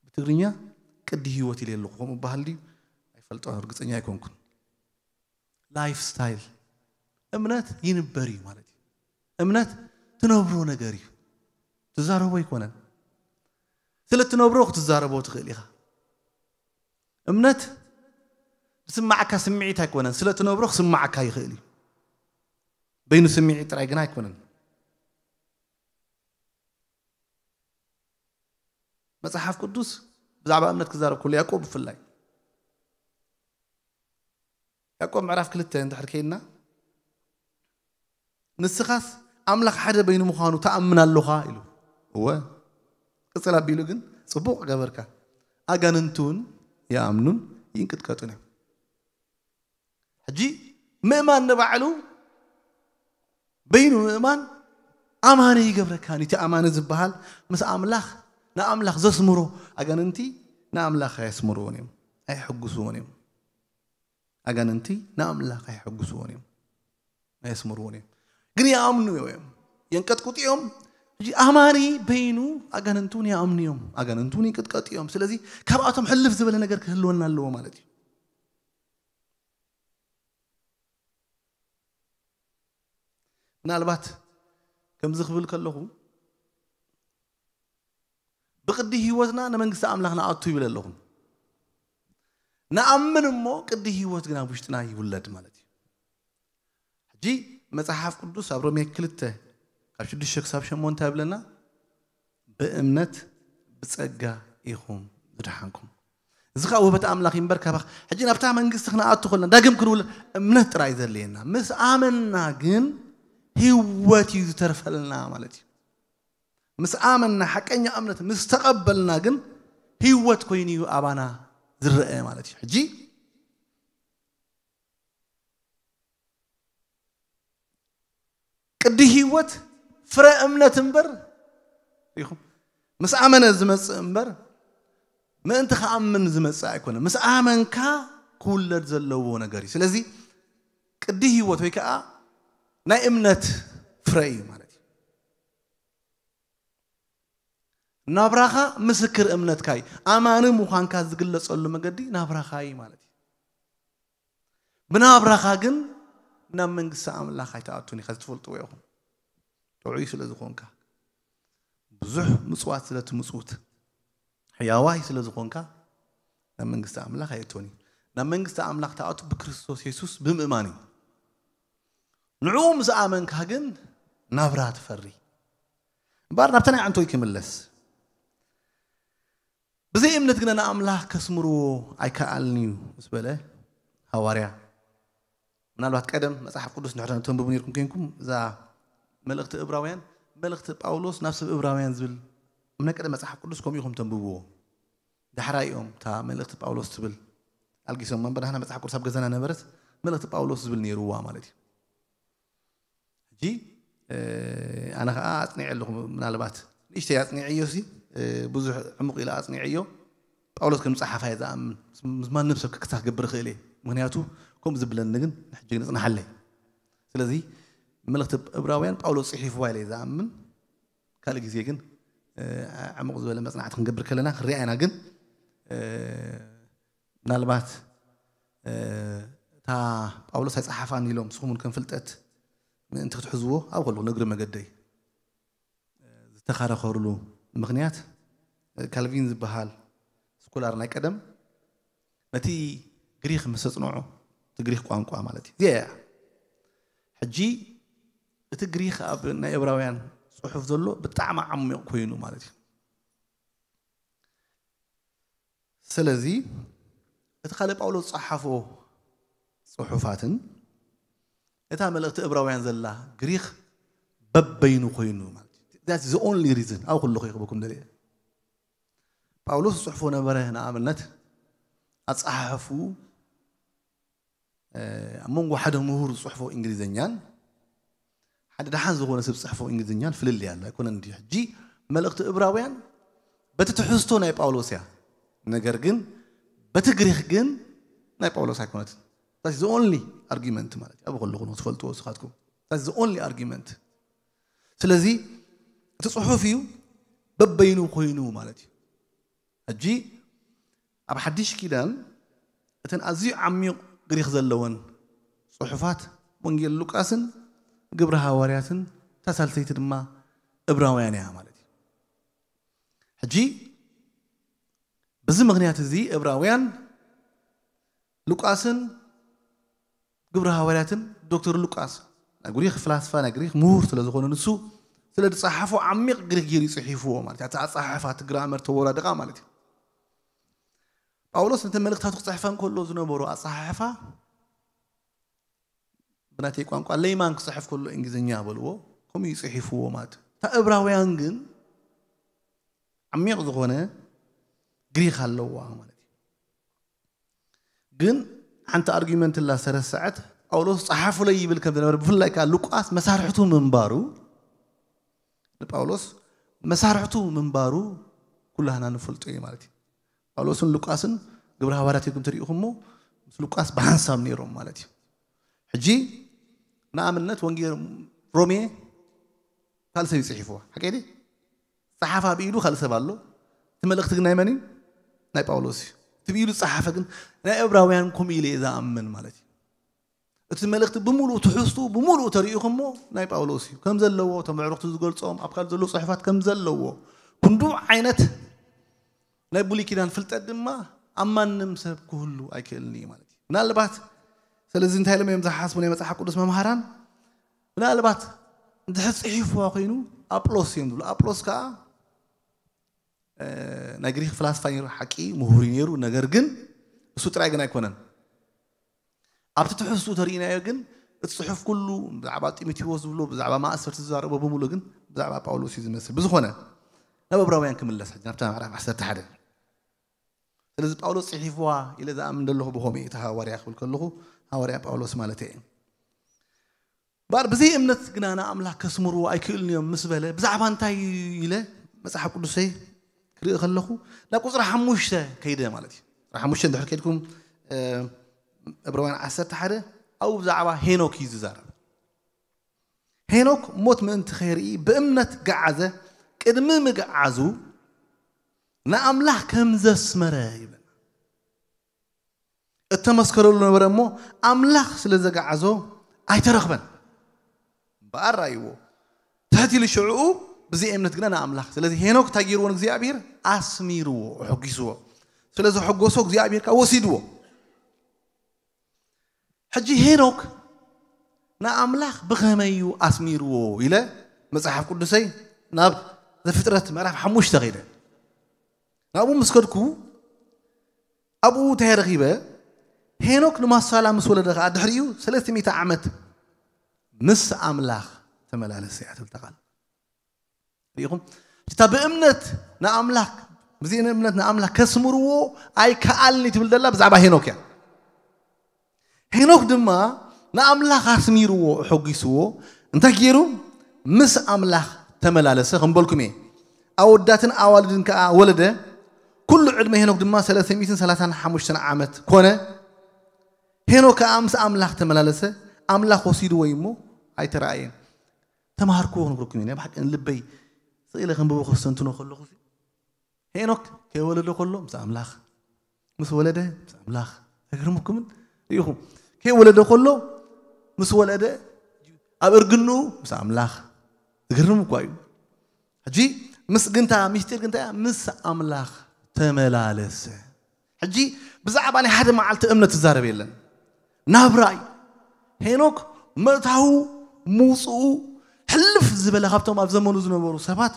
ብትግርኛ ቅዲ ህይወት ኢለ ኣለኹ። ከምኡ በሃል ድዩ? ኣይፈልጦ፣ ርግጸኛ ኣይኮንኩን። ላይፍ ስታይል። እምነት ይንበር እዩ ማለት እዩ። እምነት ትነብሮ ነገር እዩ። ትዛረቦ ኣይኮነን። ስለ ትነብሮ ክትዛረቦ ትኽእል ኢኻ። እምነት ዝስማዓካ ስምዒት ኣይኮነን። ስለ ትነብሮ ክስማዓካ ይኽእል እዩ። በይኑ ስምዒት ጥራይ ግን ኣይኮነን። መጽሓፍ ቅዱስ ብዛዕባ እምነት ክዛረብ ከሎ፣ ያዕቆብ ብፍላይ፣ ያዕቆብ ምዕራፍ ክልተ እንድሕር ከይድና፣ "ንስኻስ ኣምላኽ ሓደ በይኑ ምዃኑ ትኣምን ኣሎኻ?" ኢሉ። እወ። ቅጽል ኣቢሉ ግን፣ "ጽቡቕ ገበርካ። ኣጋንንት እውን ይኣምኑን ይንቅጥቀጡን እዮም።" ሕጂ ምእማን ንባዕሉ በይኑ ምእማን ኣማኒ ይገብረካ። እቲ ኣማኒ ዝበሃል ምስ ኣምላኽ፣ ንኣምላኽ ዘስምሮ፣ ኣጋንንቲ ንኣምላኽ ኣየስምርዎን እዮም፣ ኣየሐጉስዎን እዮም። ኣጋንንቲ ንኣምላኽ ኣየሐጉስዎን እዮም፣ ኣየስምርዎን እዮም። ግን ይኣምኑ እዮም፣ የንቀጥቅጡ እዮም። ሕጂ ኣማኒ በይኑ ኣጋንንቲ እውን ይኣምኑ እዮም፣ ኣጋንንቲ እውን ይንቀጥቀጡ እዮም። ስለዚ ካብኣቶም ሕልፍ ዝበለ ነገር ክህልወና ኣለዎ ማለት እዩ። ምናልባት ከምዚ ክብል ከለኹ፣ ብቅዲ ህይወትና ንመንግስቲ ኣምላኽ ንኣቱ ይብል ኣለኹ። ንኣምን እሞ ቅዲ ህይወት ግን ኣብ ውሽጥና ይውለድ ማለት እዩ። ሕጂ መጽሓፍ ቅዱስ ኣብ ሮሜ ክልተ ካብ ሽዱሽተ ክሳብ ሸሞንተ ይብለና፣ "ብእምነት ብጸጋ ኢኹም ዝደሓንኩም፣ እዚ ኸኣ ውህበት ኣምላኽ እዩ እምበር ካባኽ።" ሕጂ ናብታ መንግስቲ ክንኣቱ ከለና፣ ዳግም ክንውለድ እምነት ጥራይ ዘድልየና። ምስ ኣመንና ግን ህይወት እዩ ዝተርፈልና ማለት እዩ። ምስ ኣመንና፣ ሓቀኛ እምነት ምስ ተቐበልና ግን ህይወት ኮይኑ እዩ ኣባና ዝረአ ማለት እዩ። ሕጂ ቅዲ ህይወት ፍረ እምነት እምበር ኢኹም፣ ምስ ኣመነ ዝመጽእ እምበር ምእንቲ ክኣምን ዝመጽእ ኣይኮነ፣ ምስ ኣመንካ ክውለድ ዘለዎ ነገር እዩ። ስለዚ ቅዲ ህይወት ወይ ከዓ ናይ እምነት ፍረ እዩ ማለት እዩ። ናብራኻ ምስክር እምነትካ እዩ። ኣማኒ ምዃንካ ዝግለጸሉ መገዲ ናብራኻ እዩ ማለት እዩ። ብናብራኻ ግን ናብ መንግስቲ ኣምላኽ ኣይትኣቱን ኢኻ፣ ዝትፈልጥዎ ኢኹም። ጥዑይ ስለ ዝኾንካ፣ ብዙሕ ምጽዋት ስለ ትምጽውት፣ ሕያዋይ ስለ ዝኾንካ ናብ መንግስቲ ኣምላኽ ኣየእትወን እዩ። ናብ መንግስቲ ኣምላኽ ትኣቱ ብክርስቶስ የሱስ ብምእማን እዩ። ንዕኡ ምስ ኣመንካ ግን ናብራ ትፈሪ። እምበኣር ናብታ ናይ ዓንቶይ ክምለስ። ብዘይ እምነት ግና ንኣምላኽ ከስምርዎ ኣይከኣልን እዩ ምስ በለ ሃዋርያ። ምናልባት ቀደም መጽሓፍ ቅዱስ እንድሕር ተንብቡ ነርኩም ኮይንኩም፣ እዛ መልእኽቲ እብራውያን፣ መልእኽቲ ጳውሎስ ናብ ሰብ እብራውያን ዝብል፣ ኣብ ናይ ቀደም መጽሓፍ ቅዱስ ከምኡ ኢኹም ተንብብዎ። ዳሕራይ እዮም እታ መልእኽቲ ጳውሎስ ትብል ኣልጊሶም እምበር፣ ንሕና መጽሓፍ ቅዱስ ኣብ ገዛና ነበረት፣ መልእኽቲ ጳውሎስ ዝብል ነይርዋ ማለት እዩ። ሕጂ ኣነ ከዓ ኣፅኒዐ ኣለኹ። ምናልባት ንእሽተይ ኣፅኒዐዮ ሲ ብዙሕ ዕሙቕ ኢለ ኣፅኒዐዮ። ጳውሎስ ከም ፀሓፋ እየ ዝኣምን። ምስ ማንም ሰብ ክክሳት ክገብር እኽእል እየ። ምክንያቱ ከምኡ ዝብለኒ ግን ንሕጂ ግን እፅናሓለይ። ስለዚ መልእኽቲ እብራውያን ጳውሎስ ፅሒፍዋ ኢለ እየ ዝኣምን። ካልእ ግዜ ግን ዕሙቕ ዝበለ መፅናዕቲ ክንገብር ከለና ክንሪኣ ኢና። ግን ምናልባት እታ ጳውሎስ ኣይፀሓፋን ኢሎም ንስኹም እውን ከም ፍልጠት ምእንቲ ክትሕዝዎ ኣብ ከለኹ ንእግሪ መገደይ ዝተኻረኸሩሉ ምኽንያት ካልቪን ዝበሃል ስኮላር ናይ ቀደም ነቲ ግሪኽ ምስ ኣፅንዖ፣ እቲ ግሪኽ ቋንቋ ማለት እዩ። እዚኣ እያ። ሕጂ እቲ ግሪኽ ኣብ ናይ እብራውያን ፅሑፍ ዘሎ ብጣዕሚ ዓሚቕ ኮይኑ ማለት እዩ። ስለዚ እቲ ካልእ ጳውሎስ ዝጸሓፎ ጽሑፋትን እታ መልእኽቲ እብራውያን ዘላ ግሪኽ በበይኑ ኮይኑ ማለት እዩ። That's the only reason። ኣብ ኩሉ ከይኽበኩም ደልየ ጳውሎስ ዝጽሕፎ ነበረ። ንኣብነት ኣጸሓሕፉ ኣብ መንጎ ሓደ ምሁር ዝጽሕፎ እንግሊዝኛን ሓደ ደሓን ዝኾነ ሰብ ዝጽሕፎ እንግሊዝኛን ፍልልይ ኣሎ ኣይኮነን ድዩ? ሕጂ መልእኽቲ እብራውያን በቲ ትሕዝቶ ናይ ጳውሎስ እያ። ነገር ግን በቲ ግሪኽ ግን ናይ ጳውሎስ ኣይኮነትን። That's the only argument ማለት እዩ። ኣብ ከለኹ ነው ትፈልጥዎ ንስኻትኩም። That's the only argument። ስለዚ እቲ ጽሑፍ እዩ በበይኑ ኮይኑ ማለት እዩ። ሕጂ ኣብ ሓድሽ ኪዳን እተን ኣዝዩ ዓሚቕ ግሪኽ ዘለወን ጽሑፋት ወንጌል ሉቃስን ግብሪ ሃዋርያትን እታ ሳልሰይቲ ድማ እብራውያን እያ ማለት እዩ። ሕጂ በዚ ምኽንያት እዚ እብራውያን ሉቃስን ግብሪ ሃዋርያትን ዶክተር ሉቃስ ናይ ግሪኽ ፍላስፋ ናይ ግሪኽ ምሁር ስለ ዝኾነ ንሱ ስለ ዝጸሓፎ ዓሚቕ ግሪኽ ገይሩ ይጽሒፍዎ ማለት እዩ። ኣጻሓሕፋ እቲ ግራመር ተወዳድቓ ማለት እዩ። ጳውሎስ ነቲ መልእኽታቱ ክጽሕፈን ከሎ ዝነበሩ ኣጻሓሕፋ ብናተይ ቋንቋ ለይማን ክጽሕፍ ከሎ እንግሊዝኛ በልዎ ከምኡ ይጽሒፍዎ ማለት እዩ። እታ እብራውያን ግን ዓሚቕ ዝኾነ ግሪኽ ኣለዋ ማለት እዩ። ግን ሓንቲ ኣርጊመንት ላ ዝተረሰዐት ጳውሎስ ጸሓፉለይ ይብል ከም ዝነበረ ብፍላይ ከዓ ሉቃስ መሳርሕቱ ምንባሩ ንጳውሎስ መሳርሕቱ ምንባሩ ኩላህና ንፈልጦ እዩ ማለት እዩ። ጳውሎስን ሉቃስን ግብረ ሃዋርያት ኢኹም ትሪኢኹሞ ምስ ሉቃስ ብሓንሳብ ነይሮም ማለት እዩ። ሕጂ ንኣብነት ወንጌል ሮሜ ካልእ ሰብ ይፅሒፍዋ ሓቀይ ፀሓፋ ብኢዱ ካልእ ሰብ ኣሎ። እቲ መልእኽቲ ግን ናይ መን እዩ? ናይ ጳውሎስ እዩ። እቲ ብኢዱ ዝፀሓፈ ግን ናይ እብራውያን ከምኡ ኢለ እየ ዝኣምን ማለት እዩ። እቲ መልእኽቲ ብምሉእ ትሕዝቱ ብምሉእ ተሪኢኹሞ ናይ ጳውሎስ እዩ ከም ዘለዎ እቶም ኣዕሩኽቲ ዝገልፆም ኣብ ካልእ ዘለዉ ፅሑፋት ከም ዘለዎ ክንዱ ዓይነት ናይ ብሉይ ኪዳን ፍልጠት ድማ ኣብ ማንም ሰብ ክህሉ ኣይክእልን እዩ ማለት እዩ። ምናልባት ስለዚ እንታይ ኢሎም እዮም ዝሓስቡ ናይ መፅሓፍ ቅዱስ መምሃራን ምናልባት እንድሕር ፅሒፍዋ ኮይኑ ኣጵሎስ እዮም ዝብሉ። ኣጵሎስ ከዓ ናይ ግሪክ ፍላስፋ ነይሩ ሓቂ ምሁር ነይሩ። ነገር ግን እሱ ጥራይ ግን ኣይኮነን። ኣብቲ ትሕዝቱ ተርእናዮ ግን እቲ ፅሑፍ ኩሉ ብዛዕባ ጢሞቴዎስ ዝብሎ ብዛዕባ ማእሰርቲ ዝዛረቦ ብምሉ ግን ብዛዕባ ጳውሎስ እዩ ዝመስል። ብዝኾነ ናብ እብራውያን ክምለስ ሕጂ ናብታ ምዕራፍ ዓሰርተ ሓደ ስለዚ ጳውሎስ ጽሒፍዋ ኢለ ዝኣምን ዘለኹ ብኸምኡ እዩ፣ እቲ ሃዋርያ ክብል ከለኹ ሃዋርያ ጳውሎስ ማለት እየ። እምበኣር ብዘይ እምነት ግና ንኣምላኽ ከስምርዎ ኣይክእልን እዮም ምስ በለ፣ ብዛዕባ እንታይ ኢለ መጽሓፍ ቅዱሰይ ክርኢ ከለኹ ናብ ቁጽሪ ሓሙሽተ ከይደ ማለት እዩ። ቁጽሪ ሓሙሽተ እንድሕር ከይድኩም፣ እ፣ ዕብራውያን ዓሰርተ ሓደ ኣብኡ ብዛዕባ ሄኖክ እዩ ዝዛረብ። ሄኖክ ሞት ምእንቲ ከይርኢ ብእምነት ገዓዘ፣ ቅድሚ ምግዓዙ ንኣምላኽ ከም ዘስመረ ይብል። እተመስከረሉ ነበረ እሞ ኣምላኽ ስለ ዘገዓዞ ኣይተረኽበን። እምበኣር ራእይዎ ትሕት ኢሉ ሽዕኡ ብዘይ እምነት ግና ንኣምላኽ። ስለዚ ሄኖክ እንታይ ገይርዎ? ንእግዚኣብሔር ኣስሚርዎ፣ ኣሐጒስዎ። ስለ ዘሐጎሶ እግዚኣብሔር ከኣ ወሲድዎ። ሕጂ ሄኖክ ንኣምላኽ ብኸመይ እዩ ኣስሚርዎ ኢለ መጽሓፍ ቅዱሰይ ናብ ዘፍጥረት ምዕራፍ ሓሙሽተ ከይደ። ናብኡ ምስ ከድኩ ኣብኡ እንታይ ረኺበ? ሄኖክ ንማቱሳላ ምስ ወለደ ከኣ ድሕሪኡ ሰለስተ ሚእቲ ዓመት ምስ ኣምላኽ ተመላለሰ እያ ትብል እታ ቃል። ርኢኹም? እታ ብእምነት ንኣምላኽ፣ ብዘይ እምነት ንኣምላኽ ከስምርዎ ኣይከኣልን ትብል ዘላ ብዛዕባ ሄኖክ እያ። ሄኖክ ድማ ንኣምላኽ ኣስሚርዎ፣ ኣሐጒስዎ። እንታይ ገይሩ? ምስ ኣምላኽ ተመላለሰ ከም በልኩም እየ። ኣወዳትን ኣዋልድን ከኣ ወለደ። ኩሉ ዕድመ ሄኖክ ድማ ሰለስተ ሚእትን ሰላሳን ሓሙሽተን ዓመት ኮነ። ሄኖክ ከኣ ምስ ኣምላኽ ተመላለሰ፣ ኣምላኽ ወሲድዎ እዩ እሞ ኣይተራእየን። ተማሃርክዎ ክነግረኩም እየ። ናይ ብሓቂ ንልበይ ስቕ ኢለ ከንብቦ ከስተንትኖ ከለኹ ሲ፣ ሄኖክ ከይወለደ ከሎ ምስ ኣምላኽ፣ ምስ ወለደ ምስ ኣምላኽ። ኣይገርመኩምን? ርኢኹም? ከይወለደ ከሎ ምስ ወለደ፣ ኣብ እርግንኡ ምስ ኣምላኽ። ዝገርም እኳ እዩ። ሕጂ ምስ ግንታ፣ ምስጢር ግንታ እያ፣ ምስ ኣምላኽ ተመላለሰ። ሕጂ ብዛዕባ ናይ ሓደ መዓልቲ እምነት ትዛረብ የለን። ናብራ እዩ። ሄኖክ ምእታዉ ምውፅኡ ሕልፍ ዝበለ፣ ካብቶም ኣብ ዘመኑ ዝነበሩ ሰባት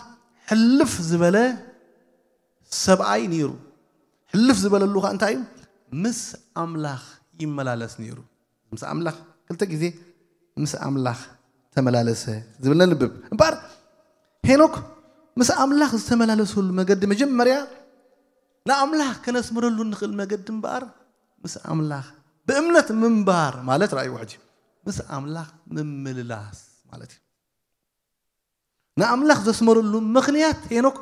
ሕልፍ ዝበለ ሰብኣይ ነይሩ። ሕልፍ ዝበለሉ ኸ እንታይ እዩ? ምስ ኣምላኽ ይመላለስ ነይሩ። ምስ ኣምላኽ ክልተ ግዜ ምስ ኣምላኽ ተመላለሰ ዝብል ነንብብ። እምበኣር ሄኖክ ምስ ኣምላኽ ዝተመላለሰሉ መገዲ መጀመርያ ንኣምላኽ ከነስምረሉ እንኽእል መገዲ እምበኣር ምስ ኣምላኽ ብእምነት ምንባር ማለት ራእይዎ ሕጂ ምስ ኣምላኽ ምምልላስ ማለት እዩ። ንኣምላኽ ዘስመረሉ ምኽንያት ሄኖክ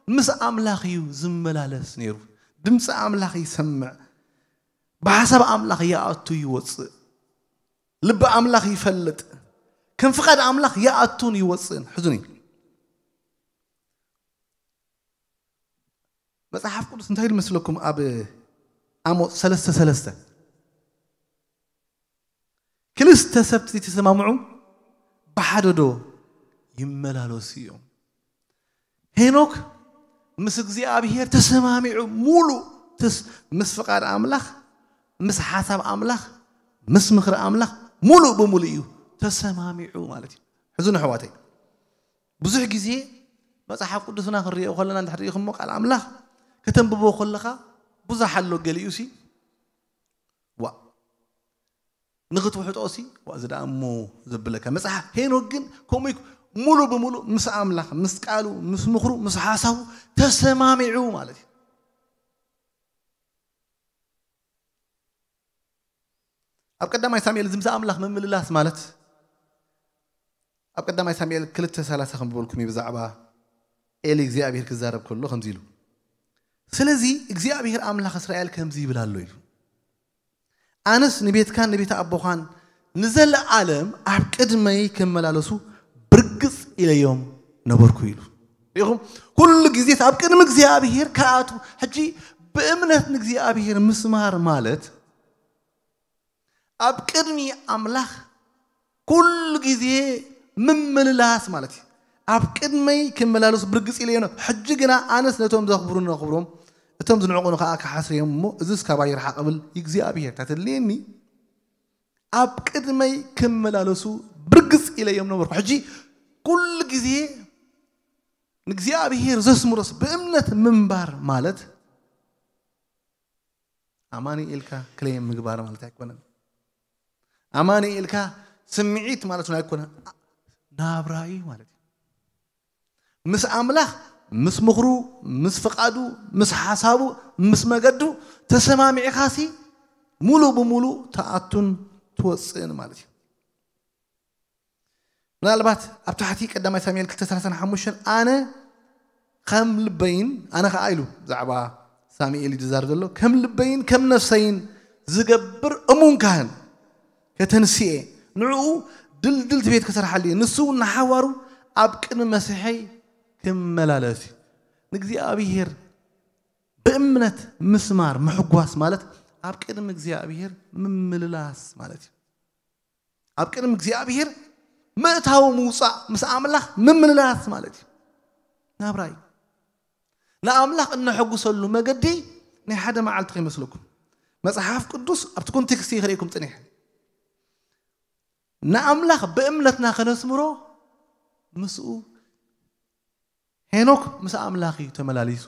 ምስ ኣምላኽ እዩ ዝመላለስ ነይሩ። ድምፂ ኣምላኽ ይሰምዕ፣ ብሓሳብ ኣምላኽ ይኣቱ ይወፅእ፣ ልቢ ኣምላኽ ይፈልጥ፣ ከም ፍቓድ ኣምላኽ ይኣቱን ይወፅእን። ሕዙኒ። መጽሓፍ ቅዱስ እንታይ ኢሉ መስለኩም? ኣብ ኣሞጽ ሰለስተ ሰለስተ፣ ክልተ ሰብ ዘይተሰማምዑ ብሓደ ዶ ይመላለሱ እዮም? ሄኖክ ምስ እግዚኣብሔር ተሰማሚዑ፣ ሙሉእ ተስ-፣ ምስ ፍቓድ ኣምላኽ፣ ምስ ሓሳብ ኣምላኽ፣ ምስ ምኽሪ ኣምላኽ ሙሉእ ብምሉእ እዩ ተሰማሚዑ ማለት እዩ። ሕዙኒ ኣሕዋተይ፣ ብዙሕ ግዜ መጽሓፍ ቅዱስና ክንሪኦ ከለና እንድሕር ርኢኹሞ፣ ቃል ኣምላኽ ከተንብቦ ከለኻ ብዙሕ ኣሎ። ገሊኡ ሲ ዋ ንኽትውሕጦ ሲ ዋ እዚ ደኣ እሞ ዘብለካ። መጽሓፍ ሄኖክ ግን ከምኡ እዩ። ሙሉ ብምሉ ምስ ኣምላኽ፣ ምስ ቃሉ፣ ምስ ምኽሩ፣ ምስ ሓሳቡ ተሰማሚዑ ማለት እዩ። ኣብ ቀዳማይ ሳሙኤል እዚ ምስ ኣምላኽ ምምልላስ ማለት ኣብ ቀዳማይ ሳሙኤል ክልተ ሰላሳ ከም ዝበልኩም እዩ፣ ብዛዕባ ኤሊ እግዚኣብሔር ክዛረብ ከሎ ከምዚ ኢሉ፣ ስለዚ እግዚኣብሔር ኣምላኽ እስራኤል ከምዚ ይብል ኣሎ ኢሉ፣ ኣነስ ንቤትካን ንቤት ኣቦኻን ንዘለኣለም ኣብ ቅድመይ ክመላለሱ ብርግጽ ኢለዮም ነበርኩ ኢሉ። ርኢኹም? ኩሉ ግዜ ኣብ ቅድሚ እግዚኣብሔር ክኣቱ። ሕጂ ብእምነት ንእግዚኣብሔር ምስማር ማለት ኣብ ቅድሚ ኣምላኽ ኩሉ ግዜ ምምልላስ ማለት እዩ። ኣብ ቅድመይ ክመላለሱ ብርግጽ ኢለዮም። ሕጂ ግና ኣነስ ነቶም ዘኽብሩኒ ነኽብሮም፣ እቶም ዝንዕቑኒ ከኣ ክሓስርዮም እሞ፣ እዝስ ካባይ ይርሓቕ እብል እግዚኣብሔር። እታ ተድልየኒ ኣብ ቅድመይ ክመላለሱ ብርግጽ ኢለዮም ነበርኩ። ሕጂ ኩሉ ግዜ ንእግዚኣብሔር ዘስምሮስ ብእምነት ምንባር ማለት ኣማኒ ኢልካ ክሌም ምግባር ማለት ኣይኮነን። ኣማኒ ኢልካ ስምዒት ማለት እውን ኣይኮነን። ናብራ እዩ ማለት እዩ። ምስ ኣምላኽ ምስ ምኽሩ፣ ምስ ፍቓዱ፣ ምስ ሓሳቡ፣ ምስ መገዱ ተሰማሚዕኻሲ ሙሉእ ብሙሉእ ትኣቱን ትወፅእን ማለት እዩ። ምናልባት ኣብ ታሕቲ ቀዳማይ ሳሙኤል ክልተ ሰላሳን ሓሙሽተን ኣነ ከም ልበይን ኣነ ኸዓ ኢሉ ብዛዕባ ሳሙኤል እዩ ዝዛረብ ዘሎ ከም ልበይን ከም ነፍሰይን ዝገብር እሙን ካህን ከተንስኤ ንዕኡ ድልድልቲ ቤት ክሰርሓሉ እየ። ንሱ እውን ንሓዋሩ ኣብ ቅድሚ መሲሐይ ክመላለስ እዩ። ንእግዚኣብሔር ብእምነት ምስማር ምሕጓስ ማለት ኣብ ቅድሚ እግዚኣብሔር ምምልላስ ማለት እዩ። ኣብ ቅድሚ እግዚኣብሔር ምእታው ምውፃእ ምስ ኣምላኽ ምምልላስ ማለት እዩ። ናብራ እዩ። ንኣምላኽ እነሐጉሰሉ መገዲ ናይ ሓደ መዓልቲ ከይመስለኩም። መጽሓፍ ቅዱስ ኣብቲ ኮንቴክስት እዩ ክርእየኩም ጽኒሐ። ንኣምላኽ ብእምነትና ከነስምሮ ምስኡ ሄኖክ ምስ ኣምላኽ እዩ ተመላሊሱ።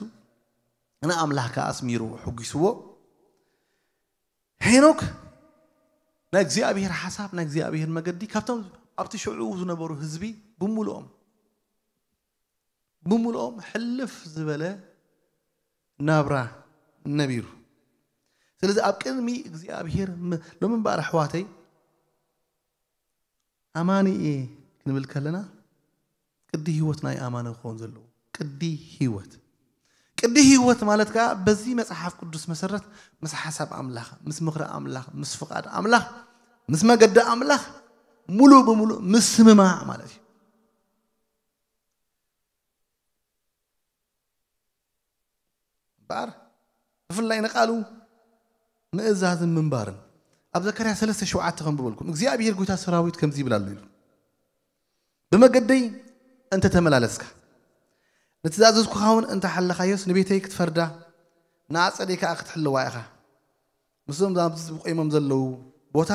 ንኣምላኽ ከኣ ኣስሚሩ ሕጒስዎ። ሄኖክ ናይ እግዚኣብሔር ሓሳብ ናይ እግዚኣብሔር መገዲ ካብቶም ኣብቲ ሽዑ ዝነበሩ ህዝቢ ብምሉኦም ብምሉኦም ሕልፍ ዝበለ ናብራ ነቢሩ። ስለዚ ኣብ ቅድሚ እግዚኣብሔር ም- ሎሚ እምበኣር ኣሕዋተይ ኣማኒ እየ ክንብል ከለና ቅዲ ህይወት ናይ ኣማኒ ክኸውን ዘለዎ ቅዲ ህይወት ቅዲ ህይወት ማለት ከዓ በዚ መፅሓፍ ቅዱስ መሰረት ምስ ሓሳብ ኣምላኽ ምስ ምኽሪ ኣምላኽ ምስ ፍቓድ ኣምላኽ ምስ መገዲ ኣምላኽ ሙሉእ ብምሉእ ምስምማዕ ማለት እዩ። እምበኣር ብፍላይ ንቃሉ ምእዛዝን ምንባርን ኣብ ዘካርያ ሰለስተ ሸውዓተ ከንብበልኩም እግዚኣብሔር ጎይታ ሰራዊት ከምዚ ይብል ኣሎ ኢሉ ብመገደይ እንተ ተመላለስካ ንትእዛዘዝኩኻ እውን እንተ ሓለኻዮስ ንቤተይ ክትፈርዳ ንኣጸደይ ከኣ ክትሕልዋ ኢኻ ምስዞም ኣብዚ ቆይሞም ዘለዉ ቦታ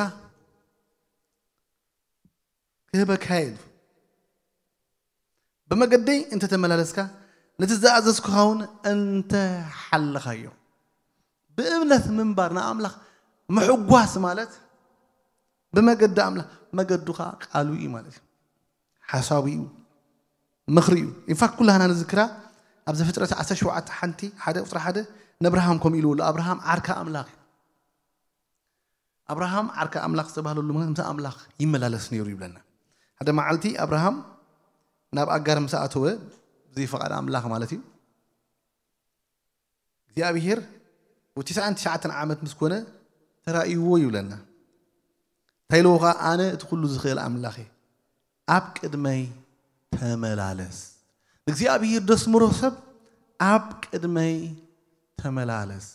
ክህበካ ኢሉ ብመገደይ እንተ ተመላለስካ ነቲ ዝኣዘዝኩኻ እውን እንተ ሓለኻዮ ብእምነት ምንባር ንኣምላኽ ምሕጓስ ማለት ብመገዲ ኣምላኽ መገዱ ከዓ ቃሉ እዩ ማለት እዩ ሓሳቡ እዩ ምኽሪ እዩ ኢንፋክት ኩላህና ንዝክራ ኣብ ዘፍጥረት ዓሰርተ ሸውዓተ ሓንቲ ሓደ ቁፅሪ ሓደ ነብርሃም ከምኡ ኢልዎ ኣሎ ኣብርሃም ዓርካ ኣምላኽ እዩ ኣብርሃም ዓርካ ኣምላኽ ዝተባህለሉ ምክንያት ምስ ኣምላኽ ይመላለስ ነይሩ ይብለና ሓደ መዓልቲ ኣብርሃም ናብ ኣጋር ምስ ኣተወ ብዘይ ፈቓድ ኣምላኽ ማለት እዩ እግዚኣብሔር ወትስዓን ትሽዓተን ዓመት ምስ ኮነ ተራእይዎ ይብለና እንታይ ኢልዎ ከዓ ኣነ እቲ ኩሉ ዝኽእል ኣምላኽ እየ ኣብ ቅድመይ ተመላለስ ንእግዚኣብሔር ደስምሮ ሰብ ኣብ ቅድመይ ተመላለስ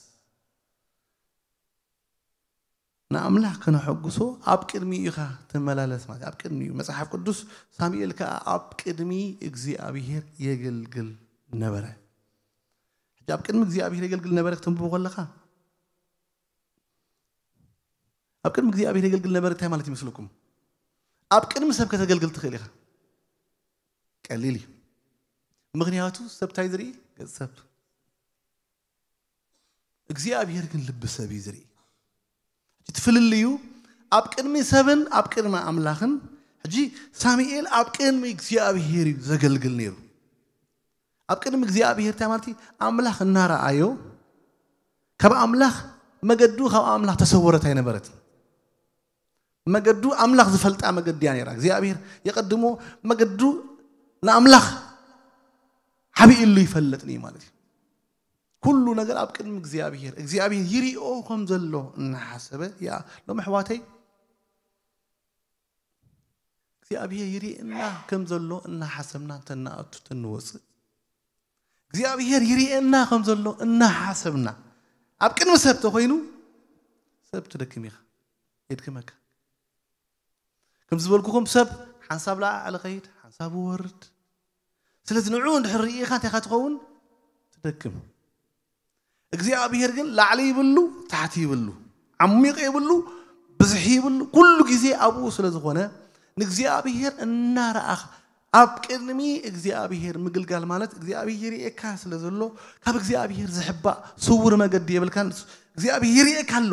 ንኣምላኽ ከነሐጉሶ ኣብ ቅድሚኡ ኢኻ ትመላለስ ማለት ኣብ ቅድሚኡ መጽሓፍ ቅዱስ ሳሙኤል ከኣ ኣብ ቅድሚ እግዚኣብሔር የገልግል ነበረ ሕጂ ኣብ ቅድሚ እግዚኣብሔር የገልግል ነበረ ክትንብቦ ከለኻ ኣብ ቅድሚ እግዚኣብሔር የገልግል ነበረ እንታይ ማለት ይመስለኩም ኣብ ቅድሚ ሰብ ከተገልግል ትኽእል ኢኻ ቀሊል እዩ ምኽንያቱ ሰብ እንታይ ዝርኢ ገጽ ሰብ እግዚኣብሔር ግን ልቢ ሰብ እዩ ዝርኢ እቲ ፍልልዩ ኣብ ቅድሚ ሰብን ኣብ ቅድሚ ኣምላኽን ሕጂ ሳሙኤል ኣብ ቅድሚ እግዚኣብሔር እዩ ዘገልግል ነይሩ ኣብ ቅድሚ እግዚኣብሔር እንታይ ማለት ኣምላኽ እናረኣዮ ካብ ኣምላኽ መገዱ ካብ ኣምላኽ ተሰወረት ኣይነበረትን መገዱ ኣምላኽ ዝፈልጣ መገዲ እያ ነራ እግዚኣብሔር የቀድሞ መገዱ ንኣምላኽ ሓቢእሉ ይፈልጥን እዩ ማለት እዩ ኩሉ ነገር ኣብ ቅድሚ እግዚኣብሔር እግዚኣብሔር ይሪኦ ከም ዘሎ እናሓሰበ ያ ሎም ኣሕዋተይ እግዚኣብሔር ይሪእና ከም ዘሎ እናሓሰብና እንተናኣቱ እንወፅእ እግዚኣብሔር ይሪእና ከም ዘሎ እናሓሰብና ኣብ ቅድሚ ሰብ ተኮይኑ ሰብ ትደክም ኢኻ የድክመካ ከም ዝበልኩኹም ሰብ ሓንሳብ ላዕሊ ኸይድ ሓንሳብ ወርድ ስለዚ ንዑ እንድሕር ርኢኻ እንታይ ኢኻ ትኸውን ትደክም እግዚኣብሔር ግን ላዕሊ ይብሉ ታሕቲ ይብሉ ዓሚቕ ይብሉ ብዝሒ ይብሉ ኩሉ ግዜ ኣብኡ ስለ ዝኾነ ንእግዚኣብሔር እናረኣኻ ኣብ ቅድሚ እግዚኣብሔር ምግልጋል ማለት እግዚኣብሔር ይርእየካ ስለ ዘሎ ካብ እግዚኣብሔር ዝሕባእ ስውር መገዲ የብልካን እግዚኣብሔር ይርእየካ ኣሎ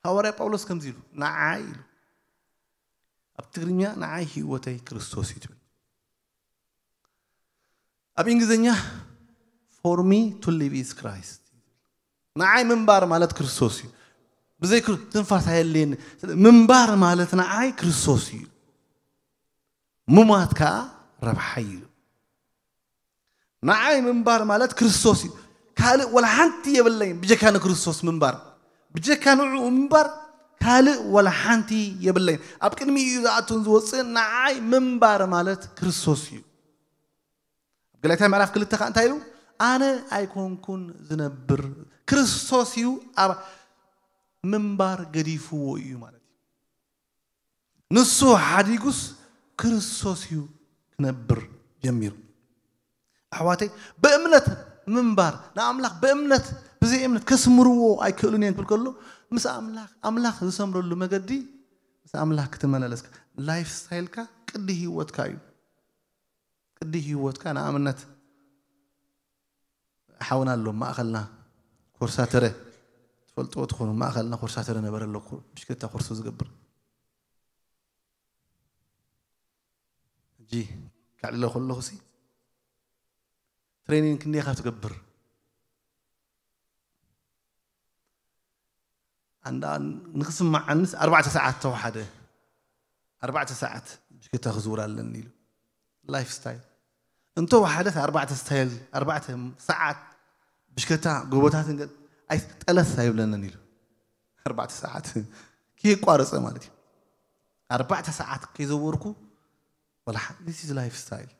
ሃዋርያ ጳውሎስ ከምዚ ኢሉ ንዓይ ኢሉ ኣብ ትግርኛ ንዓይ ህይወተይ ክርስቶስ እዩ ትብል። ኣብ እንግሊዝኛ for me to live is Christ። ንዓይ ምንባር ማለት ክርስቶስ እዩ። ብዘይ ትንፋስ ኣየድልየኒ። ምንባር ማለት ንዓይ ክርስቶስ እዩ። ምማት ከዓ ረብሓ እዩ። ንዓይ ምንባር ማለት ክርስቶስ እዩ። ካልእ ወላ ሓንቲ የብለይን ብጀካ ንክርስቶስ ምንባር። ብጀካ ንዕኡ ምንባር ካልእ ወላ ሓንቲ የብለይን። ኣብ ቅድሚ እዩ ዝኣቱን ዝወፅእን። ንዓይ ምንባር ማለት ክርስቶስ እዩ። ኣብ ገላትያ ምዕራፍ ክልተ ከዓ እንታይ ኢሉ? ኣነ ኣይኮንኩን ዝነብር፣ ክርስቶስ እዩ ኣብ ምንባር ገዲፍዎ እዩ ማለት እዩ። ንሱ ሓዲጉስ ክርስቶስ እዩ ክነብር ጀሚሩ። ኣሕዋተይ፣ ብእምነት ምንባር ንኣምላኽ ብእምነት፣ ብዘይ እምነት ከስምርዎ ኣይክእሉን እዮም ትብል ከሎ፣ ምስ ኣምላኽ ኣምላኽ ዝሰምረሉ መገዲ ምስ ኣምላኽ ክትመላለስካ። ላይፍ ስታይልካ ቅዲ ህይወትካ እዩ። ቅዲ ህይወትካ ንኣብነት ሓውና ኣሎ ማእኸልና ኮርሳተረ፣ ትፈልጥዎ ትኾኑ። ማእኸልና ኮርሳተረ ነበረ ኣሎ፣ ብሽክለታ ኮርሶ ዝገብር። ሕጂ ከዕልሎ ከለኹ ሲ ትሬኒንግ ክንደይ ካብ ትገብር ኣንዳ ንክስምዓንስ ኣርባዕተ ሰዓት ተወሓደ፣ ኣርባዕተ ሰዓት ብሽክለታ ክዝውር ኣለኒ ኢሉ። ላይፍ ስታይል እንተወሓደት ኣርባዕተ ስታይል ኣርባዕተ ሰዓት ብሽክለታ ጎቦታትን ገ- ኣይ ጠለስ ኣይብለንን ኢሉ። ኣርባዕተ ሰዓት ከየቋረፀ ማለት እዩ። ኣርባዕተ ሰዓት ከይዘወርኩ ወላ ሓ- this is lifestyle።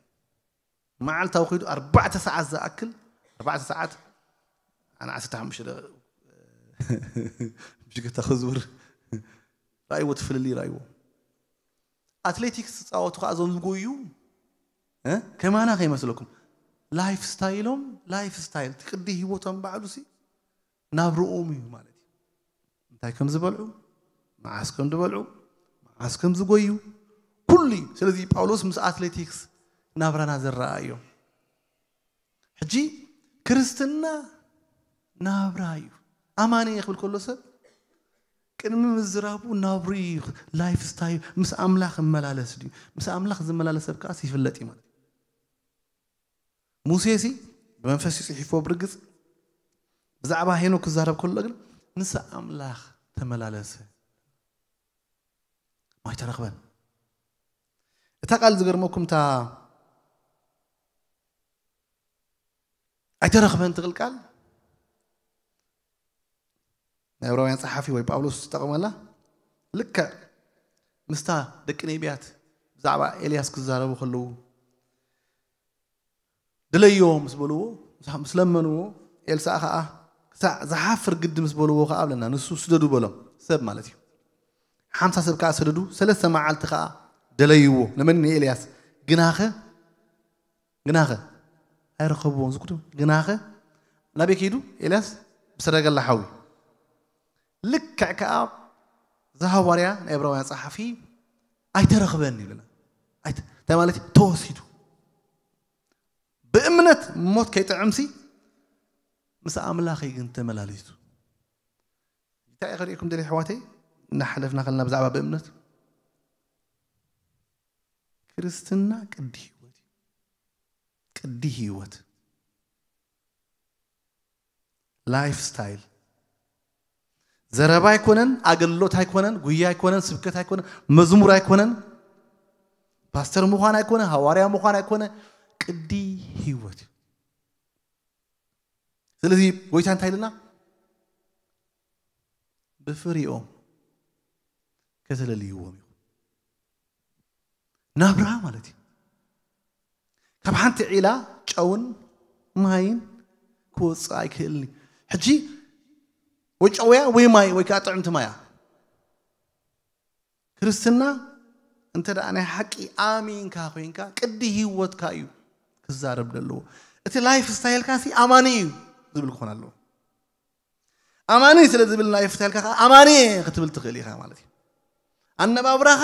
መዓልታዊ ከይዱ ኣርባዕተ ሰዓት ዝኣክል፣ ኣርባዕተ ሰዓት ኣነ ዓሰርተ ሓሙሽተ ደቂቕ ብሽክለታ ክዝውር ራእይዎ፣ ትፍልልይ ራእይዎ። ኣትሌቲክስ ዝፃወቱ ከዓ እዞም ዝጎዩ እ? ከማና ከይመስለኩም ላይፍ ስታይሎም ላይፍ ስታይል እቲ ቅዲ ህይወቶም ባዕሉ ሲ ናብርኦም እዩ ማለት እዩ። እንታይ ከም ዝበልዑ፣ መዓስ ከም ዝበልዑ፣ መዓስ ከም ዝጎዩ ኩሉ እዩ። ስለዚ ጳውሎስ ምስ ኣትሌቲክስ ናብራና ዝረኣ እዮም። ሕጂ ክርስትና ናብራ እዩ። ኣማኒ እየ ክብል ከሎ ሰብ ቅድሚ ምዝራቡ ናብሩ እዩ። ላይፍ ስታይል ምስ ኣምላኽ እመላለስ ድዩ? ምስ ኣምላኽ ዝመላለስ ሰብ ከዓስ ይፍለጥ እዩ ማለት እዩ። ሙሴ ሲ ብመንፈስ እዩ ጽሒፍዎ ብርግጽ። ብዛዕባ ሄኖክ ክዛረብ ከሎ ግን ምስ ኣምላኽ ተመላለሰ። ኣይተረኽበን። እታ ቃል ዝገርመኩም እታ ኣይተረኽበን ትብል ቃል ናይ ዕብራውያን ጸሓፊ ወይ ጳውሎስ ዝጠቐመላ ልክዕ ምስታ ደቂ ነቢያት ብዛዕባ ኤልያስ ክዛረቡ ከለዉ ድለዮ ምስ በልዎ ምስ ለመንዎ ኤልሳዕ ከዓ ክሳዕ ዝሓፍር ግዲ ምስ በልዎ ከዓ ኣለና ንሱ ስደዱ በሎም ሰብ ማለት እዩ ሓምሳ ሰብ ከዓ ሰደዱ ሰለስተ መዓልቲ ከዓ ደለይዎ ንመን ንኤልያስ ግናኸ ግናኸ ኣይረኸብዎን ዝኩዱ ግናኸ ናበይ ከይዱ ኤልያስ ብሰረገላ ሓዊ ልክዕ ከዓ ዝሃዋርያ ናይ ዕብራውያን ፀሓፊ ኣይተረኽበን ይብለና እንታይ ማለት ተወሲዱ ብእምነት ሞት ከይጥዕምሲ ምስ ኣምላኽ ግን ተመላሊሱ እንታይ ከርእየኩም ደሊ ኣሕዋተይ እናሓለፍና ከለና ብዛዕባ ብእምነት ክርስትና ቅዲ ህይወት እዩ ቅዲ ህይወት ላይፍ ስታይል ዘረባ ኣይኮነን ኣገልግሎት ኣይኮነን ጉያ ኣይኮነን ስብከት ኣይኮነን መዝሙር ኣይኮነን ፓስተር ምዃን ኣይኮነ ሃዋርያ ምዃን ኣይኮነ ቅዲ ህይወት እዩ ስለዚ ጎይታ እንታይ ኢልና ብፍሪኦም ከተለልይዎም እዩ ናብራ ማለት እዩ ካብ ሓንቲ ዒላ ጨውን ማይን ክወፅእ ኣይክእልን እዩ ሕጂ ወይ ጨውያ ወይ ማይ ወይ ከዓ ጥዕምቲ ማያ ክርስትና እንተ ደኣ ናይ ሓቂ ኣሚንካ ኮይንካ ቅዲ ህይወትካ እዩ ክዛረብ ዘለዎ እቲ ላይፍ ስታይልካ ሲ ኣማኒ እዩ ዝብል ክኾን ኣለዎ ኣማኒ ስለ ዝብል ላይፍ ስታይልካ ከዓ ኣማኒ ክትብል ትኽእል ኢኻ ማለት እዩ ኣነባብራኻ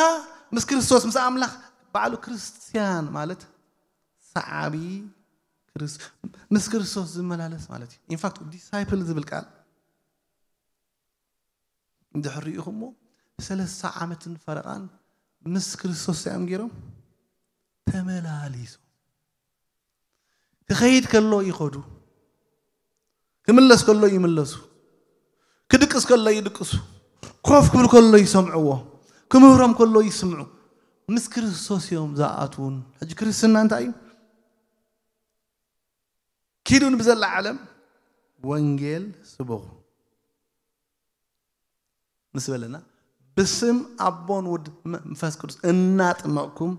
ምስ ክርስቶስ ምስ ኣምላኽ ባዕሉ ክርስትያን ማለት ሰዓቢ ምስ ክርስቶስ ዝመላለስ ማለት እዩ ኢንፋክት ዲሳይፕል ዝብል ቃል እንድሕር ርኢኹሞ ሰለስተ ዓመትን ፈረቓን ምስ ክርስቶስ እዮም ገይሮም ተመላሊሶም። ክኸይድ ከሎ ይኸዱ፣ ክምለስ ከሎ ይምለሱ፣ ክድቅስ ከሎ ይድቅሱ፣ ኮፍ ክብል ከሎ ይሰምዕዎ፣ ክምህሮም ከሎ ይስምዑ። ምስ ክርስቶስ እዮም ዝኣትዉን። ሕጂ ክርስትና እንታይ እዩ? ኪዱን ብዘላ ዓለም ወንጌል ስበኹ ምስ በለና፣ ብስም ኣቦን ውድ መንፈስ ቅዱስ እናጥመቕኩም፣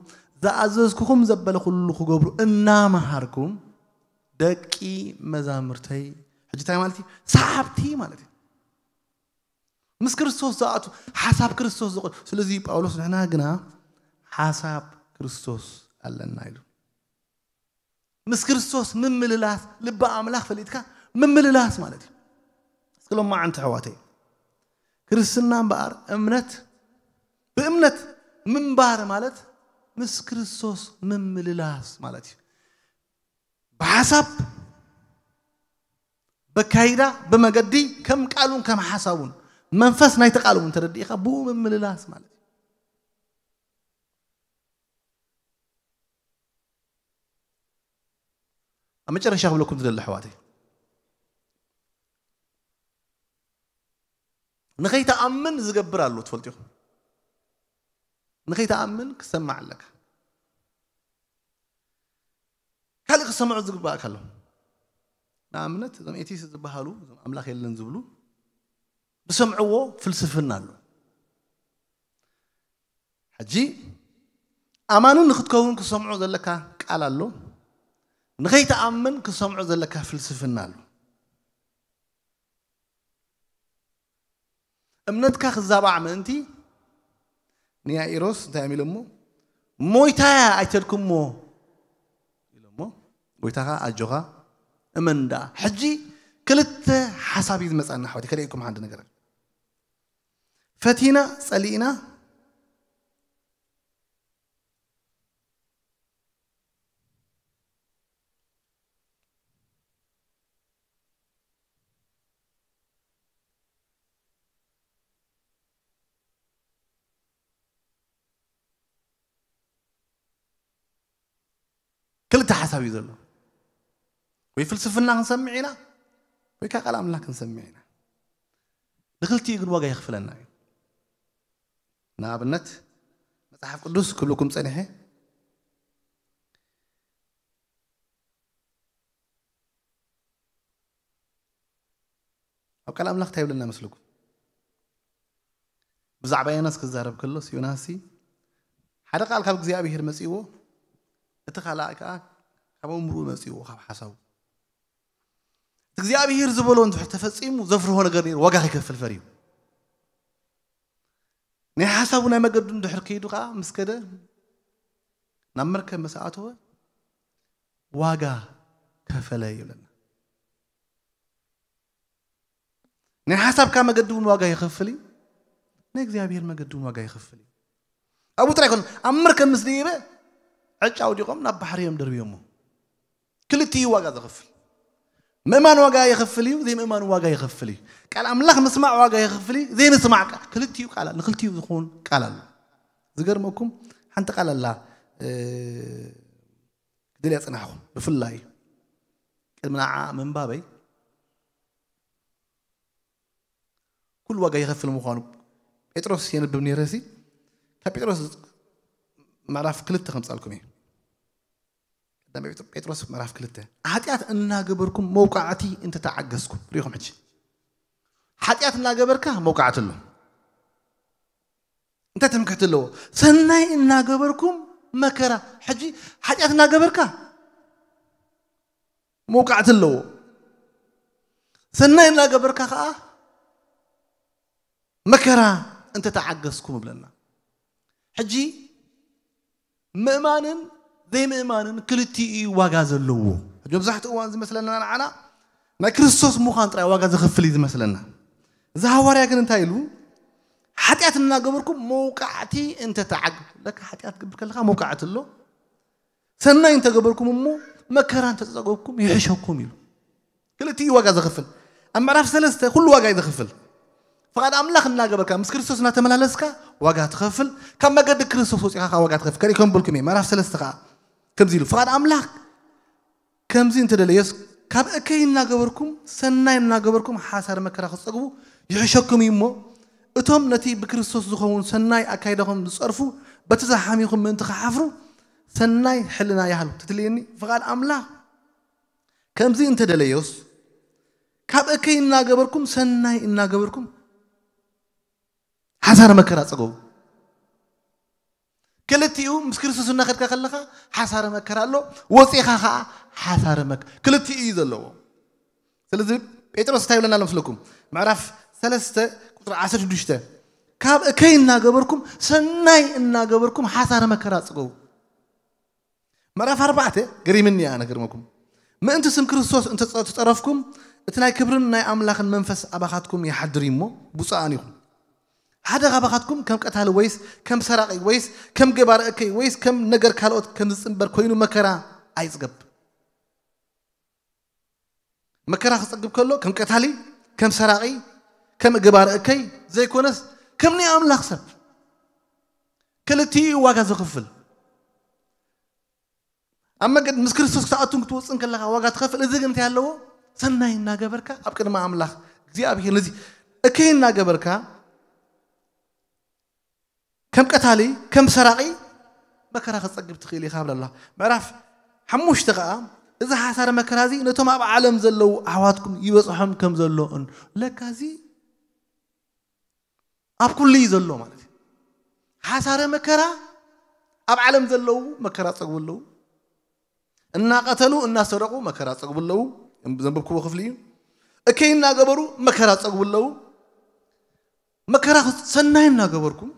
ዝኣዘዝኩኹም ዘበለ ኩሉ ክገብሩ እናመሃርኩም፣ ደቂ መዛሙርተይ። ሕጂ እንታይ ማለት እዩ? ሰሓብቲ ማለት እዩ። ምስ ክርስቶስ ዝኣቱ፣ ሓሳብ ክርስቶስ ዝቆ-፣ ስለዚ ጳውሎስ ንሕና ግና ሓሳብ ክርስቶስ ኣለና ኢሉ። ምስ ክርስቶስ ምምልላስ፣ ልቢ ኣምላኽ ፈሊጥካ ምምልላስ ማለት እዩ። እስኪ ሎማዓንቲ ኣሕዋተይ፣ ክርስትና እምበኣር እምነት፣ ብእምነት ምንባር ማለት ምስ ክርስቶስ ምምልላስ ማለት እዩ። ብሓሳብ፣ በካይዳ፣ ብመገዲ፣ ከም ቃሉን ከም ሓሳቡን፣ መንፈስ ናይቲ ቃል እውን ተረዲእካ ብኡ ምምልላስ ማለት እዩ። ኣብ መጨረሻ ክብለኩም ዝደሊ ኣሕዋተይ፣ ንኸይትኣምን ዝገብር ኣሎ፣ ትፈልጡ ኢኹም። ንኸይትኣምን ክሰማዕ ኣለካ። ካልእ ክሰምዑ ዝግባእ ከሎ፣ ንኣብነት እዞም ኤቲስ ዝበሃሉ፣ እዞም ኣምላኽ የለን ዝብሉ፣ ዝሰምዕዎ ፍልስፍና ኣሎ። ሕጂ ኣማኒ ንክትከውን ክሰምዖ ዘለካ ቃል ኣሎ። ንኸይትኣምን ክሰምዖ ዘለካ ፍልስፍና ኣሎ። እምነትካ ክዛባዕ ምእንቲ ንያኢሮስ እንታይ እዮም ኢሎሞ? ሞይታያ ኣይተድኩሞ ኢሎሞ። ጎይታ ኸዓ ኣጆኻ እመን ደኣ። ሕጂ ክልተ ሓሳብ እዩ ዝመጻና ኣሕዋተይ፣ ከርእየኩም ሓንቲ ነገር። ፈቲና ጸሊእና ክልተ ሓሳብ እዩ ዘሎ። ወይ ፍልስፍና ክንሰምዕ ኢና፣ ወይ ከዓ ቃል ኣምላኽ ክንሰምዕ ኢና። ንክልቲኡ ግን ዋጋ የኽፍለና እዩ። ንኣብነት መጽሓፍ ቅዱስ ክብለኩም ጸኒሐ፣ ኣብ ቃል ኣምላኽ እንታይ ይብለና መስለኩም? ብዛዕባ ዮናስ ክዛረብ ከሎስ፣ ዮናስሲ ሓደ ቃል ካብ እግዚኣብሄር መጺእዎ፣ እቲ ካልኣይ ከኣ ካብ ኣእምሮኡ መጺእዎ፣ ካብ ሓሳቡ። እቲ እግዚኣብሄር ዝበሎ እንድሕር ተፈጺሙ፣ ዘፍርሆ ነገር ነይሩ፣ ዋጋ ከይከፍል ፈርዩ። ናይ ሓሳቡ ናይ መገዱ እንድሕር ከይዱ ከኣ ምስ ከደ፣ ናብ መርከብ ምስ ኣተወ፣ ዋጋ ከፈለ ይብለና። ናይ ሓሳብካ መገዲ እውን ዋጋ ይኸፍል እዩ። ናይ እግዚኣብሔር መገዲ እውን ዋጋ ይኸፍል እዩ። ኣብኡ ጥራይ ኣይኮነን፣ ኣብ መርከብ ምስ ደየበ ዕጫ ኣውዲቖም ናብ ባሕሪ እዮም ደርብዮሞ። ክልቲኡ ዋጋ ዘኸፍል። ምእማን ዋጋ የኸፍል እዩ፣ ዘይምእማን ዋጋ የኸፍል እዩ። ቃል ኣምላኽ ምስማዕ ዋጋ የኸፍል እዩ፣ ዘይምስማዕ ቃ-፣ ክልቲኡ ቃል ኣለ፣ ንክልቲኡ ዝኸውን ቃል ኣሎ። ዝገርመኩም ሓንቲ ቃል ኣላ፣ እ፣ ክደልያ ጽናሕኹም። ብፍላይ ቅድሚ ንዓ ምንባበይ ኩሉ ዋጋ ይኸፍል ምዃኑ ጴጥሮስ የንብብ ነይረ። እዚ ካብ ጴጥሮስ ምዕራፍ ክልተ ከምጻልኩም እየ። ቀዳማይ ጴጥሮ-፣ ጴጥሮስ ምዕራፍ ክልተ፣ "ሓጢኣት እናገበርኩም መውቃዕቲ እንተተዓገስኩም"፣ ሪኢኹም ሕጂ። ሓጢኣት እናገበርካ መውቃዕቲ ኣሎ። እንታይ ትምክሕቲ ኣለዎ? ሰናይ እናገበርኩም መከራ። ሕጂ ሓጢኣት እናገበርካ መውቃዕቲ ኣለዎ። ሰናይ እናገበርካ ኸዓ መከራ እንተተዓገስኩም እብለና። ሕጂ ምእማንን ዘይምእማንን ክልቲኡ እዩ ዋጋ ዘለዎ። ሕጂ መብዛሕትኡ እዋን ዝመስለና ንዓና ናይ ክርስቶስ ምዃን ጥራይ ዋጋ ዘኽፍል እዩ ዝመስለና። እዚ ሃዋርያ ግን እንታይ ኢሉ? "ሓጢኣት እናገበርኩም መውቃዕቲ እንተተዓግ-", ለካ ሓጢኣት ትገብር ከለኻ መውቃዕቲ ኣሎ። "ሰናይ እንተገበርኩም እሞ መከራ እንተተጸገብኩም ይሕሸኩም" ኢሉ። ክልቲኡ ዋጋ ዘኽፍል። ኣብ ምዕራፍ ሰለስተ ኩሉ ዋጋ እዩ ዘኽፍል። ፍቓድ ኣምላኽ እናገበርካ ምስ ክርስቶስ እናተመላለስካ ዋጋ ትኸፍል። ካብ መገዲ ክርስቶስ ወፂኻ ከዓ ዋጋ ትኸፍል። ከሪእ ከምብልኩም እየ። ምዕራፍ ሰለስተ ከዓ ከምዚ ኢሉ፣ ፍቓድ ኣምላኽ ከምዚ እንተደለዮስ፣ ካብ እከይ እናገበርኩም ሰናይ እናገበርኩም ሓሳር መከራ ክትጸግቡ ይሕሸኩም እዩ እሞ፣ እቶም ነቲ ብክርስቶስ ዝኸውን ሰናይ ኣካይዳኹም ዝጸርፉ፣ በቲ ዝሓሚኹም ምእንቲ ክሓፍሩ ሰናይ ሕልና ይሃሉ። ትትልየኒ ፍቓድ ኣምላኽ ከምዚ እንተደለዮስ፣ ካብ እከይ እናገበርኩም ሰናይ እናገበርኩም ሓሳረ መከራ ጸገቡ። ክልቲኡ ምስ ክርስቶስ እናኸድካ ከለኻ ሓሳረ መከራ ኣሎ፣ ወፂኻ ኸዓ ሓሳረ መከራ፣ ክልቲኡ እዩ ዘለዎ። ስለዚ ጴጥሮስ እንታይ ይብለና ኣሎ መስለኩም? ምዕራፍ ሰለስተ ቁፅሪ ዓሰርተ ሽዱሽተ፣ ካብ እከይ እናገበርኩም ሰናይ እናገበርኩም ሓሳረ መከራ ጽገቡ። ምዕራፍ ኣርባዕተ ገሪምኒ እያ፣ ነገርመኩም። ምእንቲ ስም ክርስቶስ እንተ ተጸረፍኩም፣ እቲ ናይ ክብርን ናይ ኣምላኽን መንፈስ ኣባኻትኩም ይሓድር እዩ እሞ፣ ብፁዓን ኢኹም። ሓደ ካባኻትኩም ከም ቀታሊ ወይስ ከም ሰራቒ ወይስ ከም ገባር እከይ ወይስ ከም ነገር ካልኦት ከም ዝጽንበር ኮይኑ መከራ ኣይጽገብ። መከራ ክጸግብ ከሎ ከም ቀታሊ፣ ከም ሰራቒ፣ ከም ገባር እከይ ዘይኮነስ ከም ናይ ኣምላኽ ሰብ። ክልቲኡ ዋጋ ዝኽፍል። ኣብ መገድ ምስ ክርስቶስ ክትኣቱን ክትወፅን ከለኻ ዋጋ ትኸፍል። እዚ ግን እንታይ ኣለዎ? ሰናይ እናገበርካ ኣብ ቅድሚ ኣምላኽ እግዚኣብሔር ነዚ እከይ እናገበርካ ከም ቀታሊ፣ ከም ሰራቒ መከራ ክጸግብ ትኽእል ኢኻ ብላ ኣላ። ምዕራፍ ሓሙሽተ ኸዓ፣ እዚ ሓሳረ መከራ እዚ ነቶም ኣብ ዓለም ዘለዉ ኣሕዋትኩም ይበጽሖም ከም ዘሎ እን-፣ ለካ እዚ ኣብ ኩሉ እዩ ዘሎ ማለት እዩ። ሓሳረ መከራ ኣብ ዓለም ዘለዉ መከራ ጸግቡ ኣለዉ። እናቐተሉ እናሰረቑ መከራ ጸግቡ ኣለዉ። ዘንበብክዎ ክፍሊ እዩ። እከይ እናገበሩ መከራ ጸግቡ ኣለዉ። መከራ ሰናይ እናገበርኩም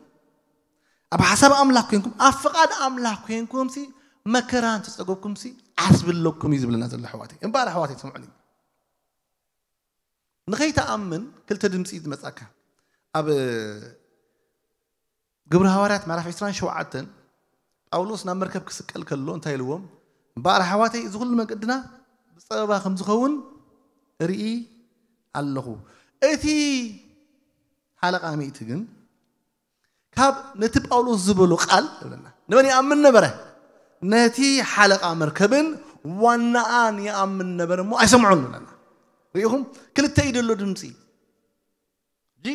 ኣብ ሓሳብ ኣምላኽ ኮንኩም ኣብ ፍቓድ ኣምላኽ ኮንኩም ሲ መከራ እንተጸገብኩም ሲ ዓስቢ ኣለኩም እዩ ዝብለና ዘሎ ኣሕዋተይ። እምበኣር ኣሕዋተይ ስምዑኒ። ንኸይትኣምን ክልተ ድምፂ እዩ ዝመጻካ። ኣብ ግብሪ ሃዋርያት ምዕራፍ ዕስራን ሸውዓተን ጳውሎስ ናብ መርከብ ክስቀል ከሎ እንታይ ኢልዎም? እምበኣር ኣሕዋተይ እዚ ኩሉ መገድና ብጸበባ ከም ዝኸውን ርኢ ኣለኹ። እቲ ሓለቓ ሚእቲ ግን ካብ ነቲ ጳውሎስ ዝበሎ ቃል ይብለና። ንመን ይኣምን ነበረ? ነቲ ሓለቓ መርከብን ዋናኣን ይኣምን ነበረ እሞ ኣይሰምዖን ይብለና። ርኢኹም? ክልተ እዩ ዘሎ ድምፂ። ሕጂ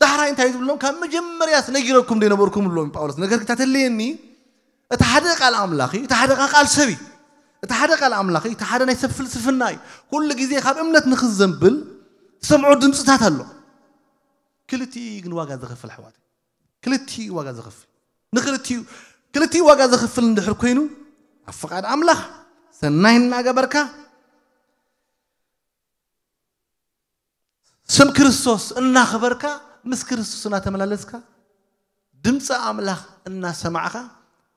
ዳሕራይ እንታይ ዝብሎም? ካብ መጀመርያስ ነጊረኩም ዶ ነበርኩም ብሎም ጳውሎስ። ነገር ክታተልየኒ፣ እቲ ሓደ ቃል ኣምላኽ እዩ፣ እቲ ሓደ ቃል ሰብ እዩ። እቲ ሓደ ቃል ኣምላኽ እዩ፣ እቲ ሓደ ናይ ሰብ ፍልስፍና እዩ። ኩሉ ግዜ ካብ እምነት ንኽዘንብል ዝሰምዖ ድምፅታት ኣሎ። ክልቲኡ እዩ ግን ዋጋ ዘኸፍል ኣሕዋት። ክልቲኡ ዋጋ ዘኸፍል። ንክልቲኡ፣ ክልቲኡ ዋጋ ዘኸፍል እንድሕር ኮይኑ፣ ኣብ ፍቓድ ኣምላኽ ሰናይ እናገበርካ፣ ስም ክርስቶስ እናኽበርካ፣ ምስ ክርስቶስ እናተመላለስካ፣ ድምፂ ኣምላኽ እናሰማዕኻ፣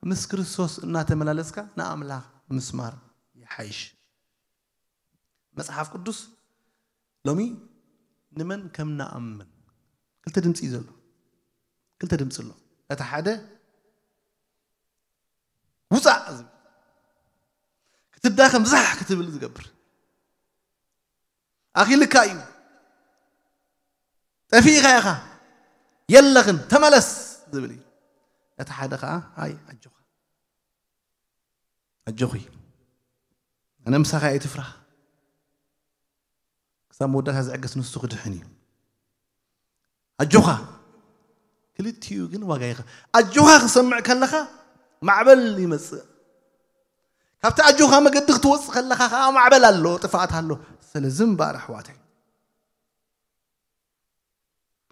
ምስ ክርስቶስ እናተመላለስካ፣ ንኣምላኽ ምስማር ይሓይሽ። መጽሓፍ ቅዱስ ሎሚ ንመን ከም ንኣምን ክልተ ድምፂ እዩ ዘሎ። ክልተ ድምፂ ኣሎ። እቲ ሓደ ውፃእ ዝብል፣ ክትዳኸም ዛሕ ክትብል ዝገብር፣ ኣኺልካ እዩ፣ ጠፊእካ ኢኻ፣ የለኽን፣ ተመለስ ዝብል እዩ። እቲ ሓደ ከዓ ኣይ ኣጆኻ፣ ኣጆኺ፣ ኣነ ምሳኻ እየ፣ ኣይትፍራህ፣ ክሳብ መወዳእታ ዝዕገስ ንሱ ክድሕን እዩ። ኣጆኻ። ክልቲኡ ግን ዋጋ ይኸ-፣ ኣጆኻ ክሰምዕ ከለኻ ማዕበል ይመጽእ። ካብቲ ኣጆኻ መገዲ ክትወጽእ ከለኻ ከዓ ማዕበል ኣሎ፣ ጥፍኣት ኣሎ። ስለዚ እምበኣር ኣሕዋተይ፣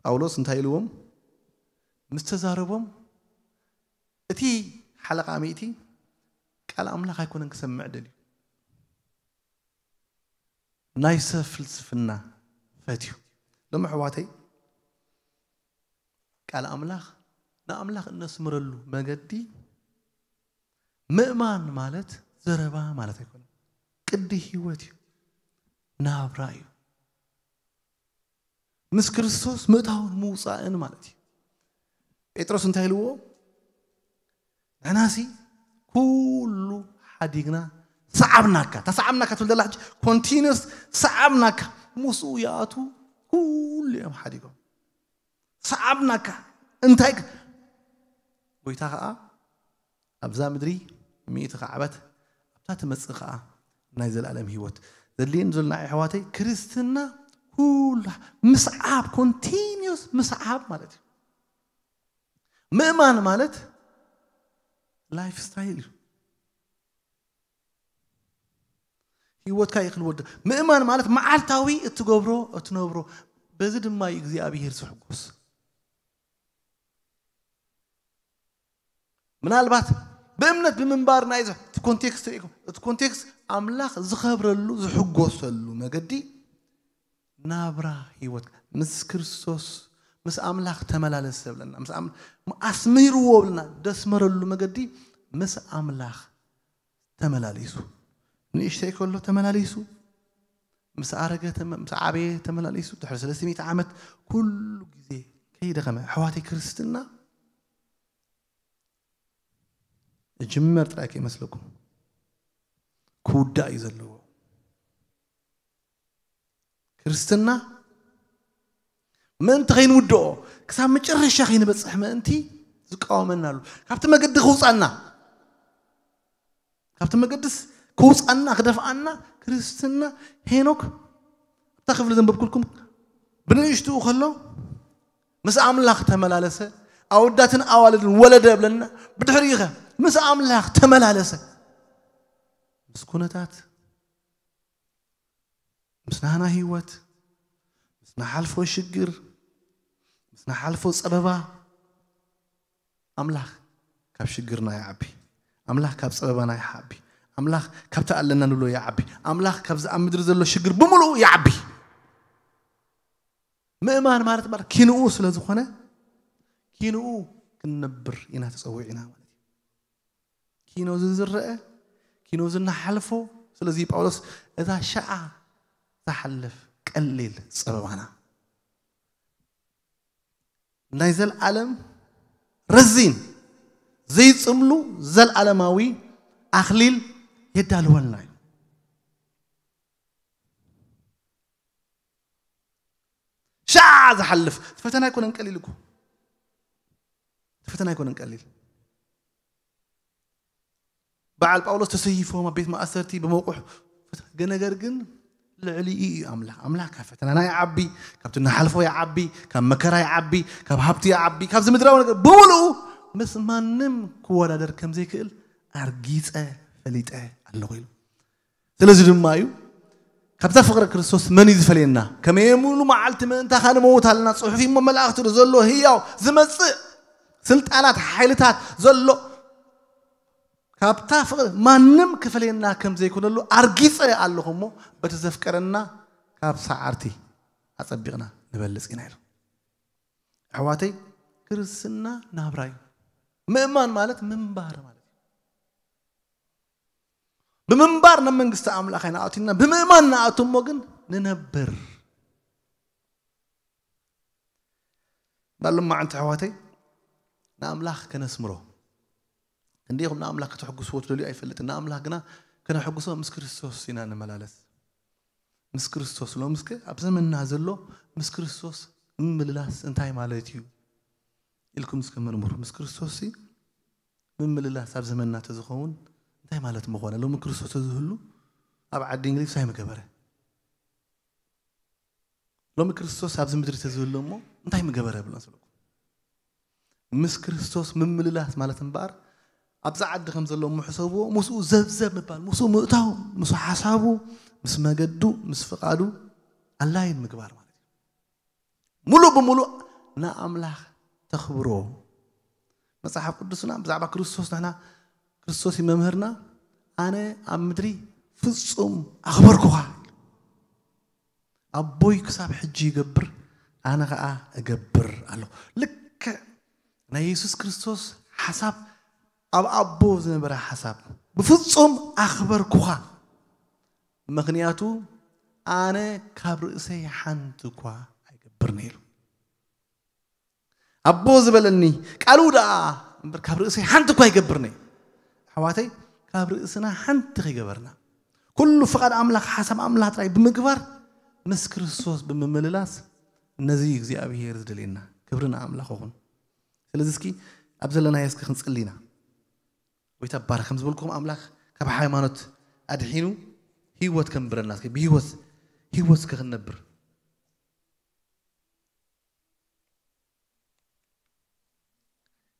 ጳውሎስ እንታይ ኢልዎም? ምስ ተዛረቦም፣ እቲ ሓለቓ ሚእቲ ቃል ኣምላኽ ኣይኮነን ክሰምዕ ደልዩ። ናይ ሰብ ፍልስፍና ፈትዩ። ሎሚ ኣሕዋተይ፣ ቃል ኣምላኽ ንኣምላኽ እነስምረሉ መገዲ ምእማን ማለት ዘረባ ማለት ኣይኮነን። ቅዲ ህይወት እዩ። ናብራ እዩ። ምስ ክርስቶስ ምእታውን ምውጻእን ማለት እዩ። ጴጥሮስ እንታይ ኢልዎ? ንሕናሲ ኩሉ ሓዲግና ሰዓብናካ። እታ ሰዓብናካ ትብል ዘላ ሕጂ ኮንቲኒስ ሰዓብናካ። ምስኡ ይኣትዉ ኩሉ እዮም ሓዲጎም። ሰዓብናካ እንታይ ክ- ጎይታ ከዓ ኣብዛ ምድሪ ሚእቲ ከዓበት ኣብታ ትመጽእ ከዓ ናይ ዘለኣለም ህይወት ዘድልየን ዘሎ ንዓይ ኣሕዋተይ ክርስትና ኩሉ ምስዓብ ኮንቲኒስ ምስዓብ ማለት እዩ። ምእማን ማለት ላይፍ ስታይል እዩ። ህይወትካ እዩ ክልወደ ምእማን ማለት መዓልታዊ እትገብሮ እትነብሮ በዚ ድማ እዩ እግዚኣብሔር ዝሕጎስ። ምናልባት ብእምነት ብምንባር ናይ እዚ እቲ ኮንቴክስት ርኢኹም እቲ ኮንቴክስት ኣምላኽ ዝኸብረሉ ዝሕጎሰሉ መገዲ ናብራ ህይወት ምስ ክርስቶስ ምስ ኣምላኽ ተመላለስ ብለና ምስ ኣም- ኣስምርዎ ብለና ደስመረሉ መገዲ ምስ ኣምላኽ ተመላሊሱ ንእሽተይ ከሎ ተመላሊሱ ምስ ኣረገ ተመ- ምስ ዓበየ ተመላሊሱ ድሕሪ ሰለስተ ሚእቲ ዓመት ኩሉ ግዜ ከይደኸመ ኣሕዋተይ ክርስትና እጅመር ጥራይ ከይመስለኩም ክውዳእ እዩ ዘለዎ። ክርስትና ምእንቲ ከይንውድኦ ክሳብ መጨረሻ ከይንበፅሕ ምእንቲ ዝቃወመና ኣሉ። ካብቲ መገዲ ክውፃና ካብቲ መገድስ ክውፃና ክደፍኣና ክርስትና ሄኖክ ኣብታ ክፍሊ ዘንበብኩልኩም ብንእሽትኡ ከሎ ምስ ኣምላኽ ተመላለሰ ኣወዳትን ኣዋልድን ወለደ ብለና ብድሕሪኡ ኸ ምስ ኣምላኽ ተመላለሰ ምስ ኩነታት ምስ ናህና ህይወት ምስ ናሓልፎ ሽግር ምስ ናሓልፎ ፀበባ ኣምላኽ ካብ ሽግርና ይዓቢ። ኣምላኽ ካብ ፀበባና ይዓቢ። ኣምላኽ ካብቲ ኣለና ንብሎ ይዓቢ። ኣምላኽ ካብዚ ኣብ ምድሪ ዘሎ ሽግር ብምሉኡ ይዓቢ። ምእማን ማለት ማለት ኪንኡ ስለ ዝኾነ ኪንኡ ክንነብር ኢና ተፀዊዕና ማለት እዩ። ኪኖ ዝዝረአ ኪኖ ዝናሓልፎ ስለዚ ጳውሎስ እዛ ሸዓ ዝሓልፍ ቀሊል ፀበባና ናይ ዘልዓለም ረዚን ዘይፅምሉ ዘልዓለማዊ ኣኽሊል የዳልወልና እዩ። ሻዓ ዝሓልፍ ፈተና ኣይኮነን ቀሊል እኮ ፈተና ኣይኮነን ቀሊል በዓል ጳውሎስ ተሰይፎም ኣብ ቤት ማእሰርቲ ብመቑሕ ነገር ግን ልዕሊ እዩ ኣምላኽ ኣምላኽ ካብ ፈተናና ይዓቢ ካብ ትናሓልፎ ይዓቢ ካብ መከራ ይዓቢ ካብ ሃብቲ ይዓቢ ካብዚ ምድራዊ ነገር ብምልኡ ምስ ማንም ክወዳደር ከም ዘይክእል ኣርጊፀ ፈሊጠ ኣለኹ ኢሉ ስለዚ ድማ እዩ ካብዛ ፍቕሪ ክርስቶስ መን እዩ ዝፈልየና ከመይ ሙሉ መዓልቲ ምእንታኻ ንመውት ኣለና ፅሑፍ እሞ መላእኽቲ ዘሎ ህያው ዝመፅእ ስልጣናት ሓይልታት ዘሎ ካብታ ፍቕሪ ማንም ክፈልየና ከም ዘይኮነሉ ኣርጊፀ ኣለኹ እሞ በቲ ዘፍቀረና ካብ ሰዓርቲ ኣፀቢቕና ንበልፅ ኢና ኢሉ ኣሕዋተይ ክርስትና ናብራ እዩ ምእማን ማለት ምንባር ማለት እዩ ብምንባር ናብ መንግስቲ ኣምላኽ ኣይንኣቱና ብምእማን ንኣቱ እሞ ግን ንነብር ባሎም መዓንቲ ኣሕዋተይ ንኣምላኽ ከነስምሮ ክንደይኹም ንኣምላኽ ከተሕጉስዎ ትደልዩ ኣይፈልጥን ንኣምላኽ ግና ከነሐጉሶ ምስ ክርስቶስ ኢና ንመላለስ ምስ ክርስቶስ ሎምስከ ኣብ ዘመንና ዘሎ ምስ ክርስቶስ ምምልላስ እንታይ ማለት እዩ ኢልኩም እስከ መርምሩ ምስ ክርስቶስ ምምልላስ ኣብ ዘመንና ተዝኸውን እንታይ ማለት ምኾነ ሎሚ ክርስቶስ ተዝህሉ ኣብ ዓዲ እንግሊዝ እንታይ ምገበረ ሎሚ ክርስቶስ ኣብዚ ምድሪ ተዝህሉ እሞ እንታይ ምገበረ ብሎ ስብለኩም ምስ ክርስቶስ ምምልላስ ማለት እምበኣር ኣብዛ ዓዲ ከም ዘሎ ምሕሰብዎ ምስኡ ዘብዘብ ምባል ምስኡ ምእታው ምስ ሓሳቡ ምስ መገዱ ምስ ፍቓዱ ኣላይን ምግባር ማለት እዩ ሙሉእ ብምሉእ ንኣምላኽ ተኽብሮ መፅሓፍ ቅዱስና ብዛዕባ ክርስቶስ ንሕና ክርስቶስ እዩ መምህርና ኣነ ኣብ ምድሪ ፍጹም ኣኽበርኩኻ ኣቦይ ክሳብ ሕጂ ይገብር ኣነ ኸዓ እገብር ኣለኹ ልክዕ ናይ የሱስ ክርስቶስ ሓሳብ ኣብ ኣቦ ዝነበረ ሓሳብ ብፍጹም ኣኽበርኩኻ ምኽንያቱ ኣነ ካብ ርእሰይ ሓንቲ እኳ ኣይገብርን ኢሉ ኣቦ ዝበለኒ ቃሉ ደኣ እምበር ካብ ርእሰይ ሓንቲ እኳ ኣይገብርን ኣሕዋተይ ካብ ርእስና ሓንቲ ከይገበርና ኩሉ ፍቓድ ኣምላኽ ሓሳብ ኣምላኽ ጥራይ ብምግባር ምስ ክርስቶስ ብምምልላስ ነዚ እግዚኣብሄር ዝደልየና ክብሪ ንኣምላኽ ይኹን። ስለዚ እስኪ ኣብ ዘለናዮ እስኪ ክንጽሊ ኢና። ጎይታ ባረኽ። ከም ዝበልኩም ኣምላኽ ካብ ሃይማኖት ኣድሒኑ ህይወት ከንብረና እስኪ ብህይወት ህይወት እስኪ ክንነብር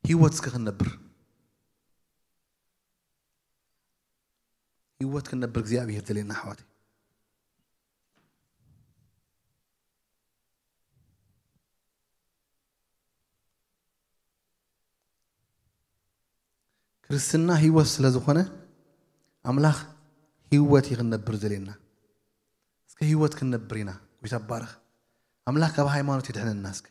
ህይወት እስኪ ክንነብር ህይወት ክንነብር እግዚኣብሔር ደልየና ኣሕዋተይ። ክርስትና ህይወት ስለ ዝኾነ ኣምላኽ ህይወት እዩ ክንነብር ዘልየና። እስከ ህይወት ክንነብር ኢና። ጎይታ ባረኽ። ኣምላኽ ካብ ሃይማኖት ይድሕነና እስከ።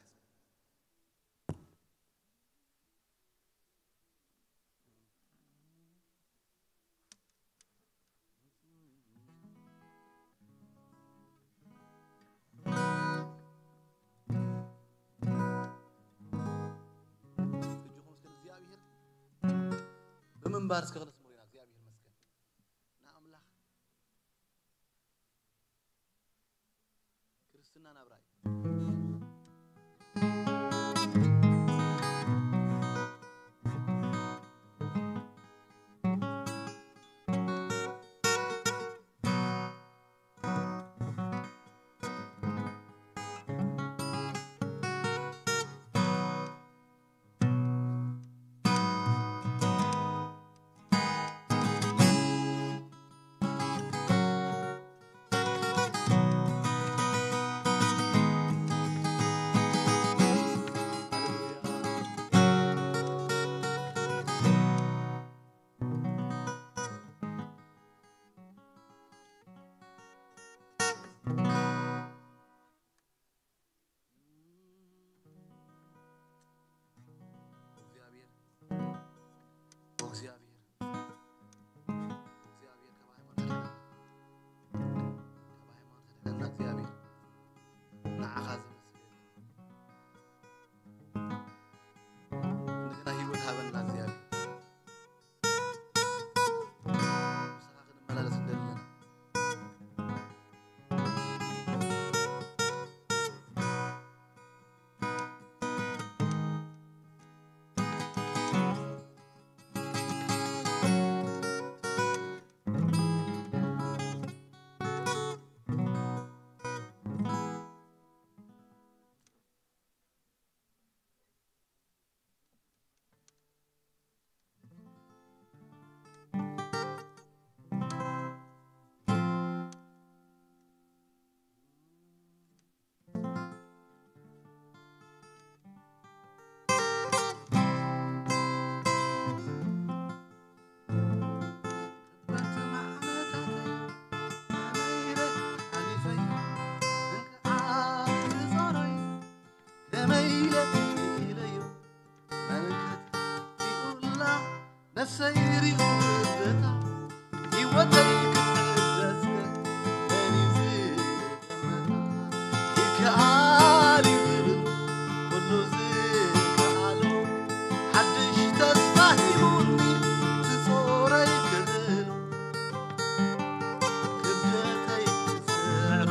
ብምንባር እስከ ክነስምሮ ኢና እግዚኣብሔር ይመስገን ንኣምላኽ ክርስትና ናብራ እዩ። እግዚኣብሔር፣ ኦ እግዚኣብሔር፣ ኦ እግዚኣብሔር፣ ካብ ሃይማኖት ኣድሕነና፣ ካብ ሃይማኖት ኣድሕነና እግዚኣብሔር፣ ንዓኻ ዝመስል የለን። እንደገና ህይወት ሃበና እግዚኣብሔር። ምሳኻ ክንመላለስ ንደሊ ኣለና። ከመይ ኢለ ኢለዮ መልከት ሪኡላ ነፍሰይ ሪኡ እብታ ህይወተይ ክትሕደስ መን እዩ ዝጠመታ? ይከኣል እዩ ዝብል ኩሉ ዝከኣሎ ሓድሽ ተስፋ ሂቡኒ ትጾረይ ክህሉ ክብደተይ ክስዕሮ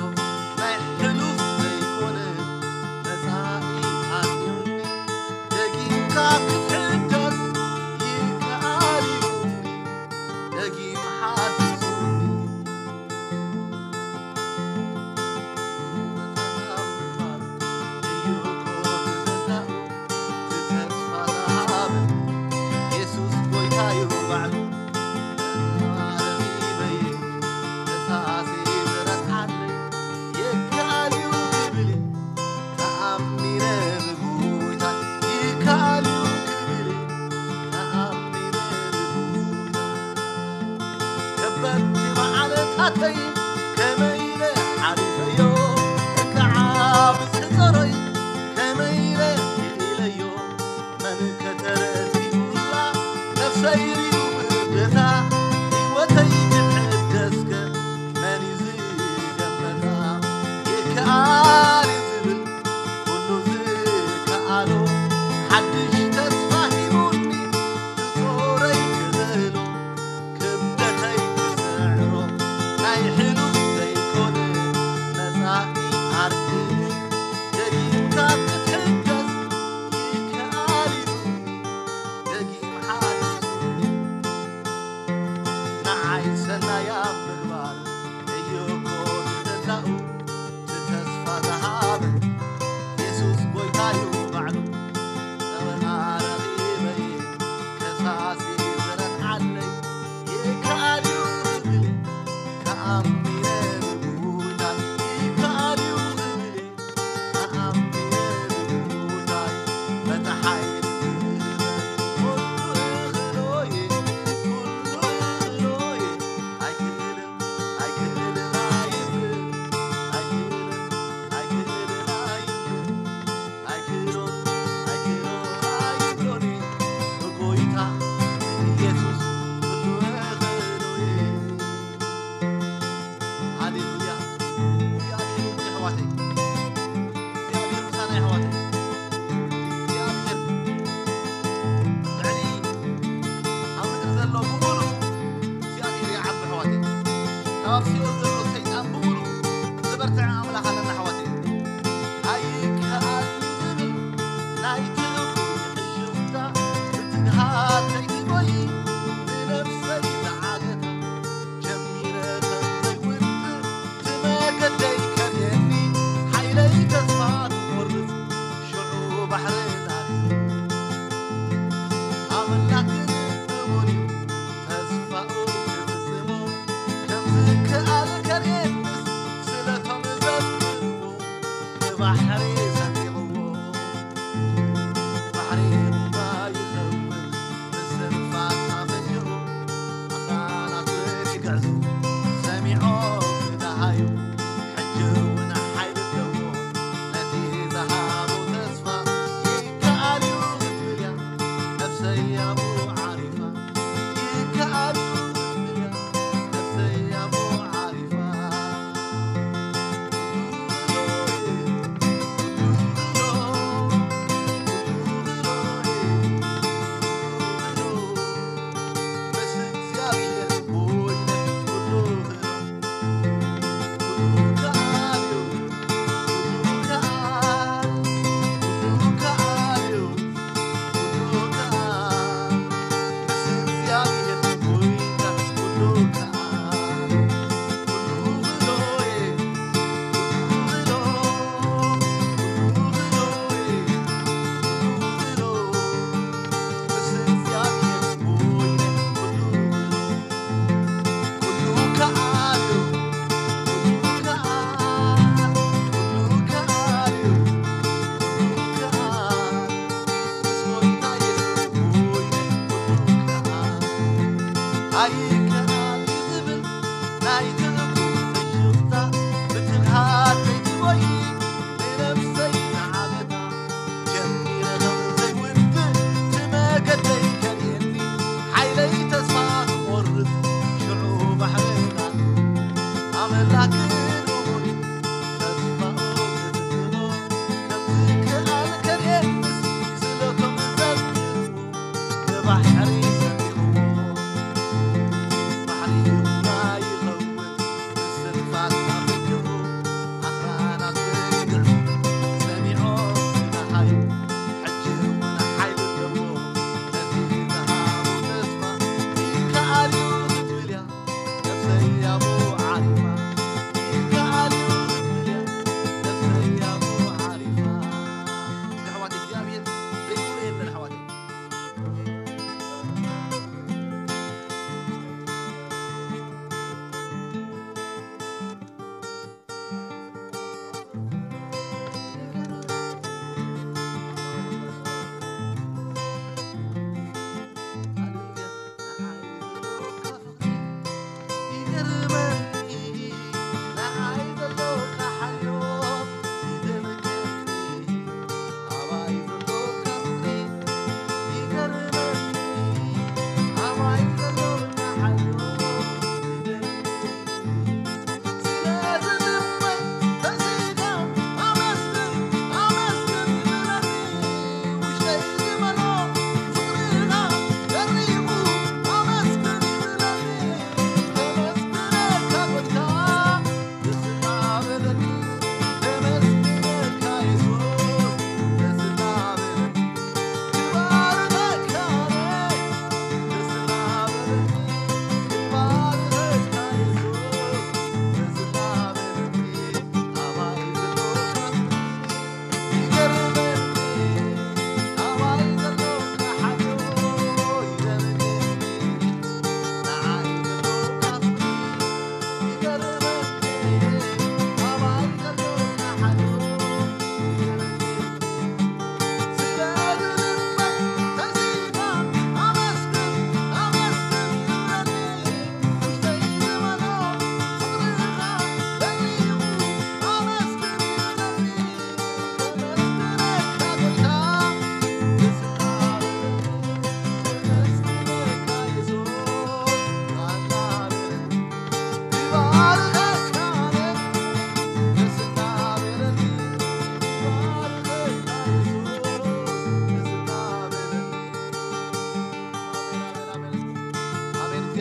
ናይ ሕሉፍ ዘይኮነ መጻኢ ኣትዩኒ ደጊምካ ክትሕደስ ይከኣል እዩ እንዲ ደጊም ሓድሱኒ መጻኢ ምንባር እዩ እኮ ትዝታኡ እቲ ተስፋ ዝሃበ የሱስ ጎይታ እዩ ባዕሉ። ከበድቲ መዓልታተይ ከመይ ኢለ ሓሊፈዮ እንካዓ ብዝሕፀረይ ከመይ ኢለ ኢለዮ መን ከተረቲኡላ ነፍሰይ ሪኡ ብደታ ህይወተይ ክትሕደስከ መን እዩ ዝገመታ ይከኣል እዩ ዝብል ኩሉ ዝከኣሎ ሓድሽ ተስፋ ሂቡኒ ትጾረይ ክህሎ ክብደተይ ክስዕሮ ናይ ሕሉፍ ዘይኮነ መጻኢ ኣርድሽ ደጊምካ ክትሕገዝ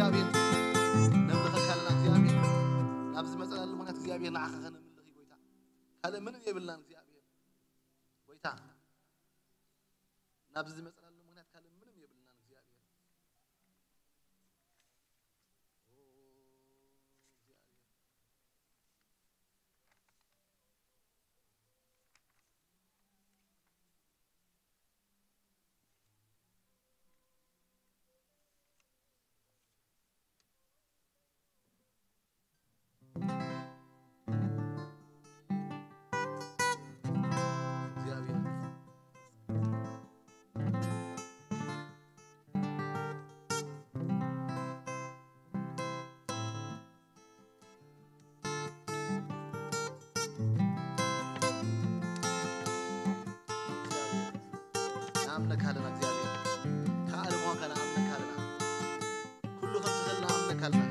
ኣሜን። እግዚኣብሔር ነምልኸካ ኣለና። እግዚኣብሔር ናብ ዝመፀናሉ ምክንያት እግዚኣብሔር ንዓኻ ከነምልኽ እዩ። ጎይታ ካልእ ምንም የብልናን። እግዚኣብሔር ጎይታ ናብ ዝመፀናሉ ምክንያት ካልእ ምንም የብልናን። እግዚኣብሔር እግዚኣብሔር ንኣምነካ ኣለና እግዚኣብሔር። ከኣለ ምዃንካ ንኣምነካ ኣለና። ኩሉ ከም ትኽእል ንኣምነካ ኣለና።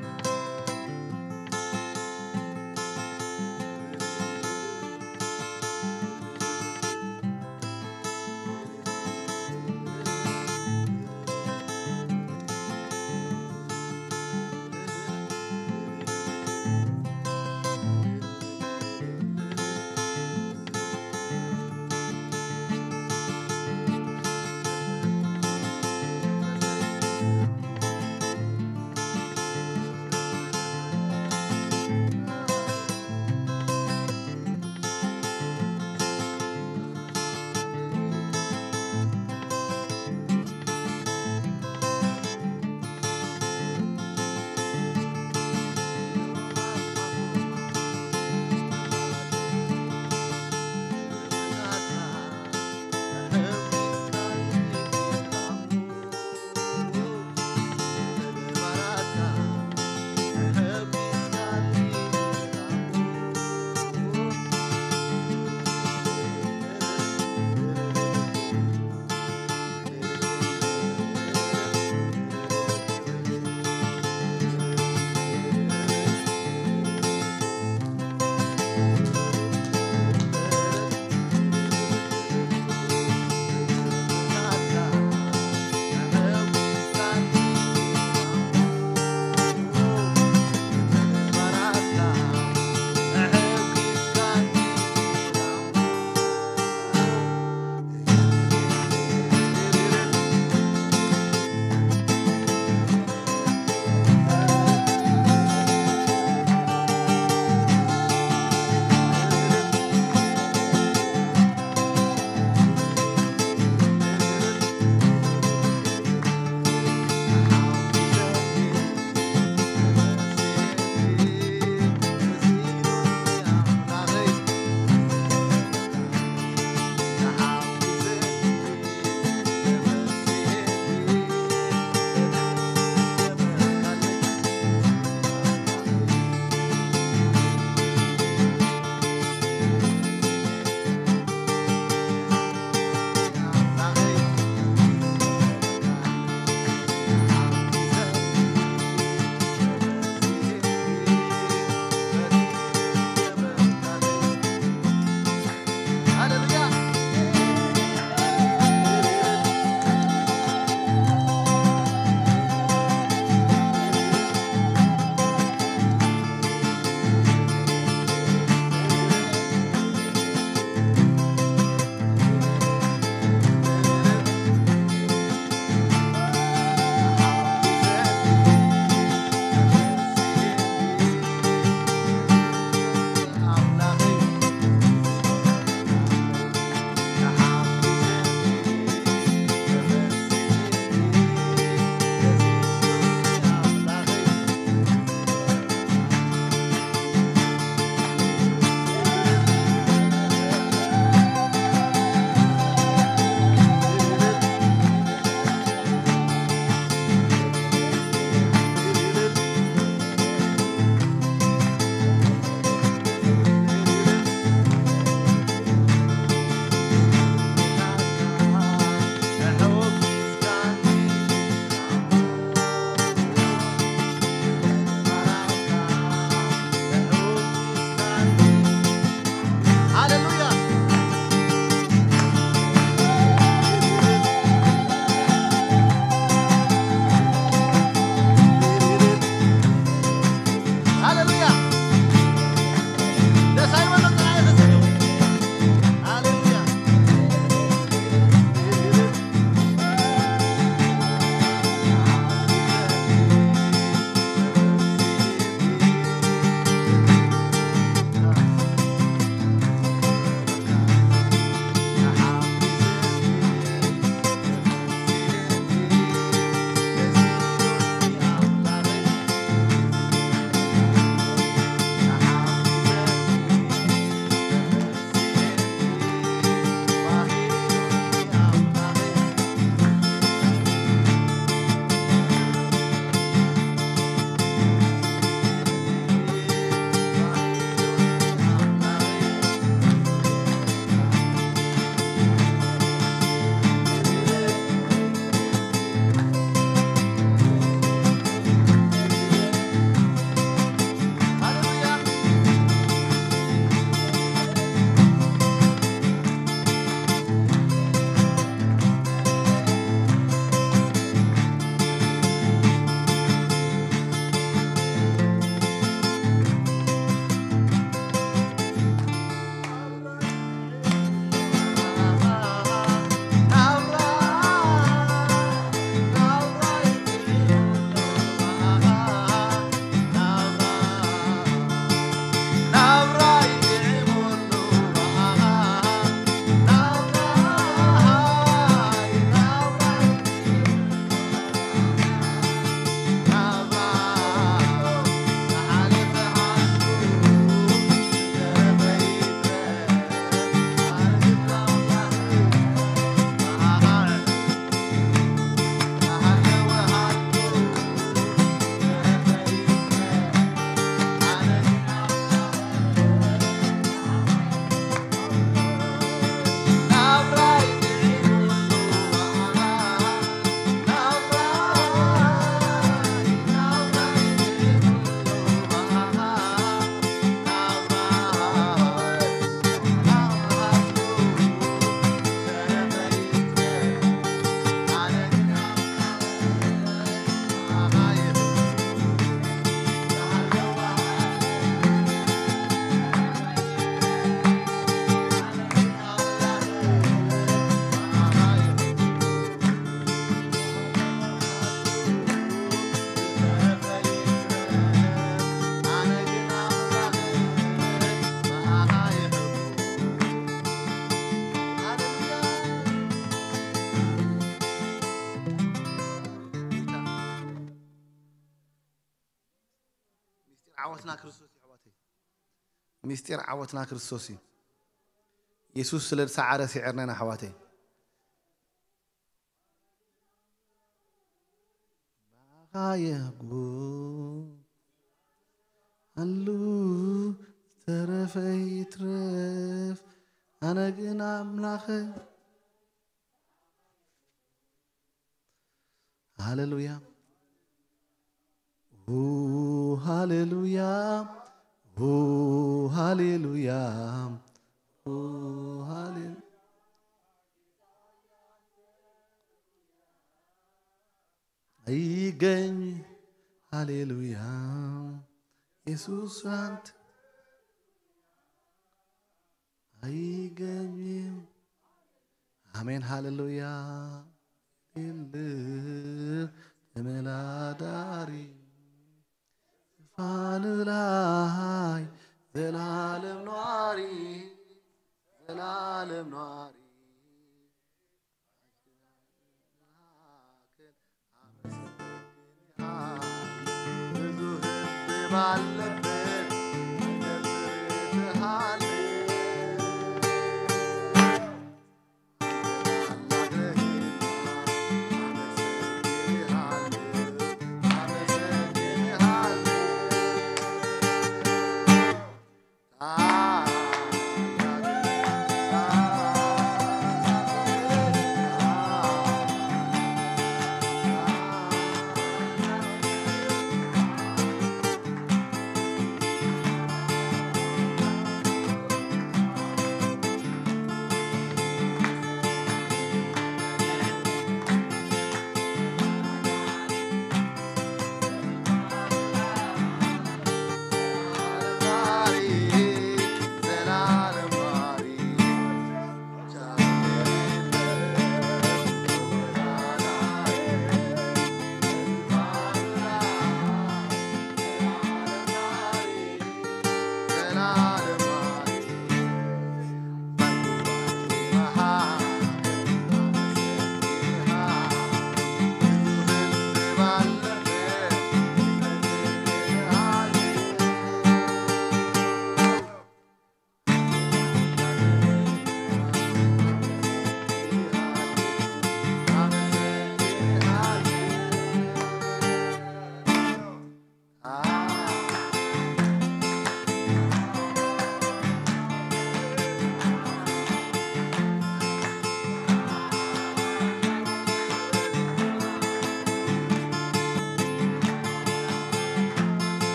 ዓወትና ክርስቶስ እዩ ኣሕዋተይ። ምስጢር ዓወትና ክርስቶስ እዩ። የሱስ ስለ ዝሰዓረ ስዒርና ኢና ኣሕዋተይ። ብኣኻ የሕጉስ ኣሉ ዝተረፈ ይትረፍ ኣነ ግን ኣምላኸ ሃሌሉያ ሁ ሃሌሉያ ሁ ሃሌሉያ ሁ ሃሌሉ ኣይገኝ ሃሌሉያ ኢየሱስ አንተ አይገኝም። አሜን ሃሌሉያ። ልል ተመላዳሪ ፋኑ ላይ ዘላለም ኗሪ ዘላለም ኗሪ ብዙ ህዝብ ባለበት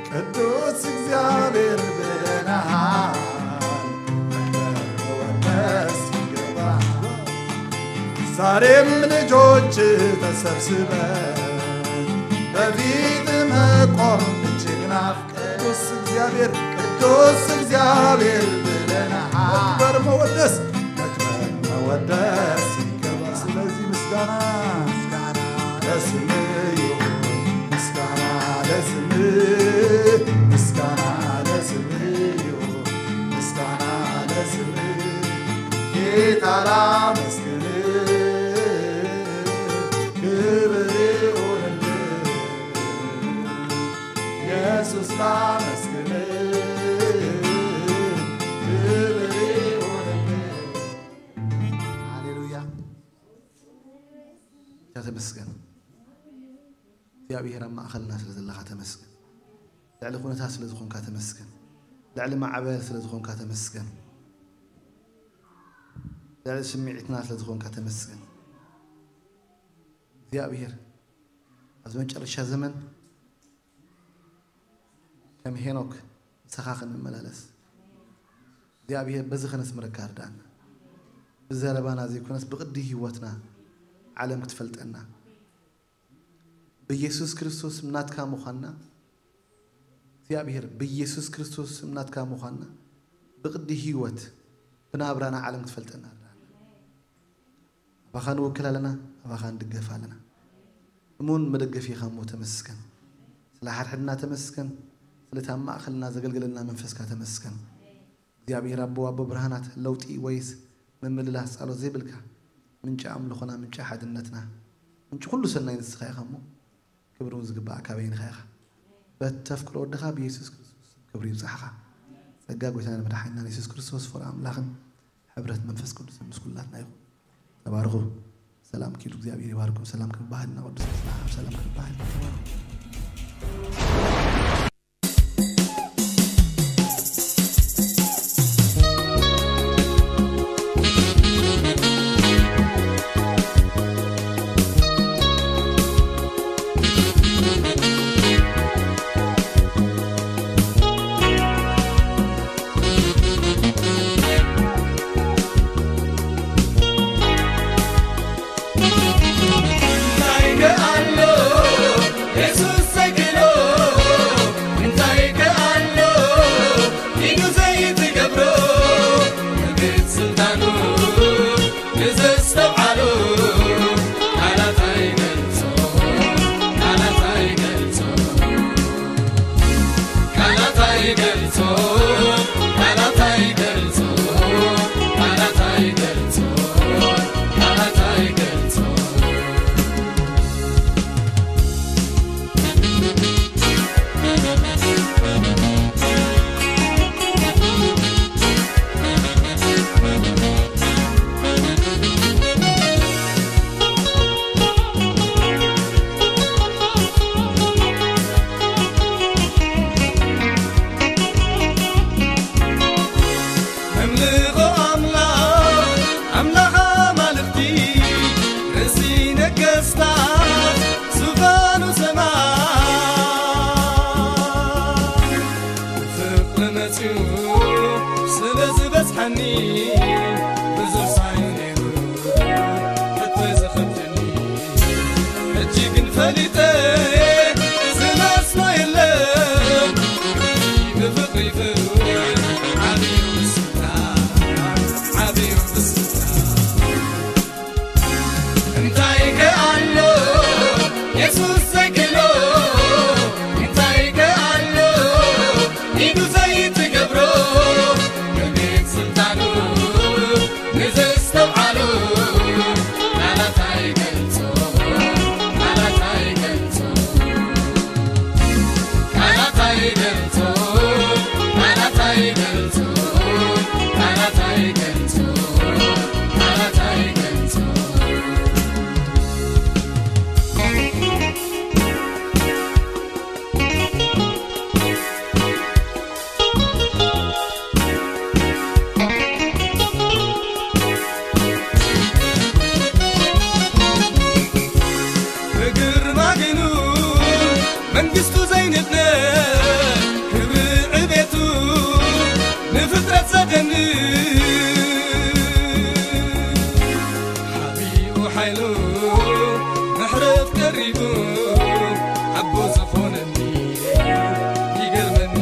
ቅዱስ እግዚኣብሔር ብለናሃል፣ መወደስ ይገባሃል። ዛሬም ልጆች ተሰብስበን በፊት መቆም እጅግ ናፍቀን ቅዱስ እግዚኣብሔር፣ ቅዱስ እግዚኣብሔር ብለናል። መክበር መወደስ፣ መክበር መወደስ ይገባል። ስለዚህ ምስጋና፣ ምስጋና ለስምህ ይሁን፣ ምስጋና ለስምህ፣ ምስጋና ለስምህ ይሁን፣ ምስጋና ለስምህ ጌታ ላመስግንህ፣ ክብር ይሁንልህ። ኢየሱስ ላመስግን፣ ክብር ይሁንልህ። ሃሌሉያ። ብቻ ተመስገን። እግዚኣብሔር ኣብ ማእኸልና ስለ ዘለኻ ተመስገን። ልዕሊ ኩነታት ስለ ዝኾንካ ተመስገን። ልዕሊ ማዕበል ስለ ዝኾንካ ተመስገን። ልዕሊ ስምዒትና ስለ ዝኾንካ ተመስገን። እግዚኣብሔር ኣብዚ መጨረሻ ዘመን ከም ሄኖክ ምሳኻ ክንመላለስ እግዚኣብሔር በዚ ከነስምረካ እርዳእና። ብዘረባና ዘይኮነስ ብቕዲ ህይወትና ዓለም ክትፈልጠና፣ ብኢየሱስ ክርስቶስ ናትካ ምዃንና፣ እግዚኣብሔር ብኢየሱስ ክርስቶስ ናትካ ምዃንና ብቕዲ ህይወት ብናብራና ዓለም ክትፈልጠና እርዳእና። ኣባኻ ንውክል ኣለና፣ ኣባኻ ንድገፍ ኣለና። እሙን መደገፊ ኢኻ እሞ ተመስገን። ስለ ሓድሕድና ተመስገን። ስለቲ ኣብ ማእኸልና ዘገልገለና መንፈስካ ተመስገን። እግዚኣብሔር ኣቦ፣ ኣቦ ብርሃናት፣ ለውጢ ወይስ ምምልላስ ጻሎት ዘይብልካ፣ ምንጪ ኣምልኾና፣ ምንጪ ሓድነትና፣ ምንጪ ኩሉ ሰናይ ንስኻ ኢኻ እሞ ክብሪ እውን ዝግባእ ካበይንኻ ኢኻ። በተፍቅሮ ወድኻ ብኢየሱስ ክርስቶስ ስም ክብሪ ይብጻሕኻ። ጸጋ ጎይታና መድሓኒናን ኢየሱስ ክርስቶስ ፍቕሪ ኣምላኽን ሕብረት መንፈስ ቅዱስን ምስ ኩላትና ይኹን። ተባረኹ። ሰላም ኪዱ እግዚኣብሔር ይባርኩም። ሰላም ክንባህል ኢና ቅዱስ ስና ኣብ ሰላም ክንባህል ኢና። ተባረኹ። እንታይ ከኣሎ የሱስ ዘይክእሎ? እንታይ ከኣሎ ኢዱ ዘይትገብሮ? ንቤት ስልጣኑ ንዘስተውዓሉ ቃላት ኣይገልጾ፣ ቃላት ኣይገልጾ። ቃላት ኣይገልጾ፣ ቃላት ኣይገልጾ፣ ቃላት ኣይገልጾ፣ ቃላት ኣይገልጾ። ኣምልኾ ኣምላኽ፣ ኣምላኽ ኣማልኽቲ፣ ርእሲ ነገስታት፣ ዙፋኑ ሰማይ። ፍቕሪ መጺኡ ስለ ዝበጽሓኒ፣ ብዙሕ ሳይን ነይሩ ሕቶ ዝኸብደኒ። ሕጂ ግን ፈሊጠ ዝመስሎ የለን። ብፍቕሪ ፍሩይ ዓብዩ ምስታ፣ ዓብዩ ምስታ። እንታይ ከኣሎ የሱስ ዘይክእሎ? እንታይ ከኣሎ ኢዱ ዘይትገብሮ? ንቤት ስልጣኑ ንዘስተውዓሉ ቃላት ኣይገልጾ፣ ቃላት ኣይገልጾ፣ ቃላት ኣይገልጾ፣ ቃላት ኣይገልጾ፣ ቃላት ኣይገልጾ፣ ቃላት ኣይገልጾ። ብግርማ ግኑ መንግስቱ ዘይንድነ፣ ክብሪ ዕቤቱ ንፍጥረት ዘደንቅ። ሓቢኡ ሓይሉ ምሕረት ቀሪቡ፣ ኣቦ ዝኾነኒ ይገርመኒ።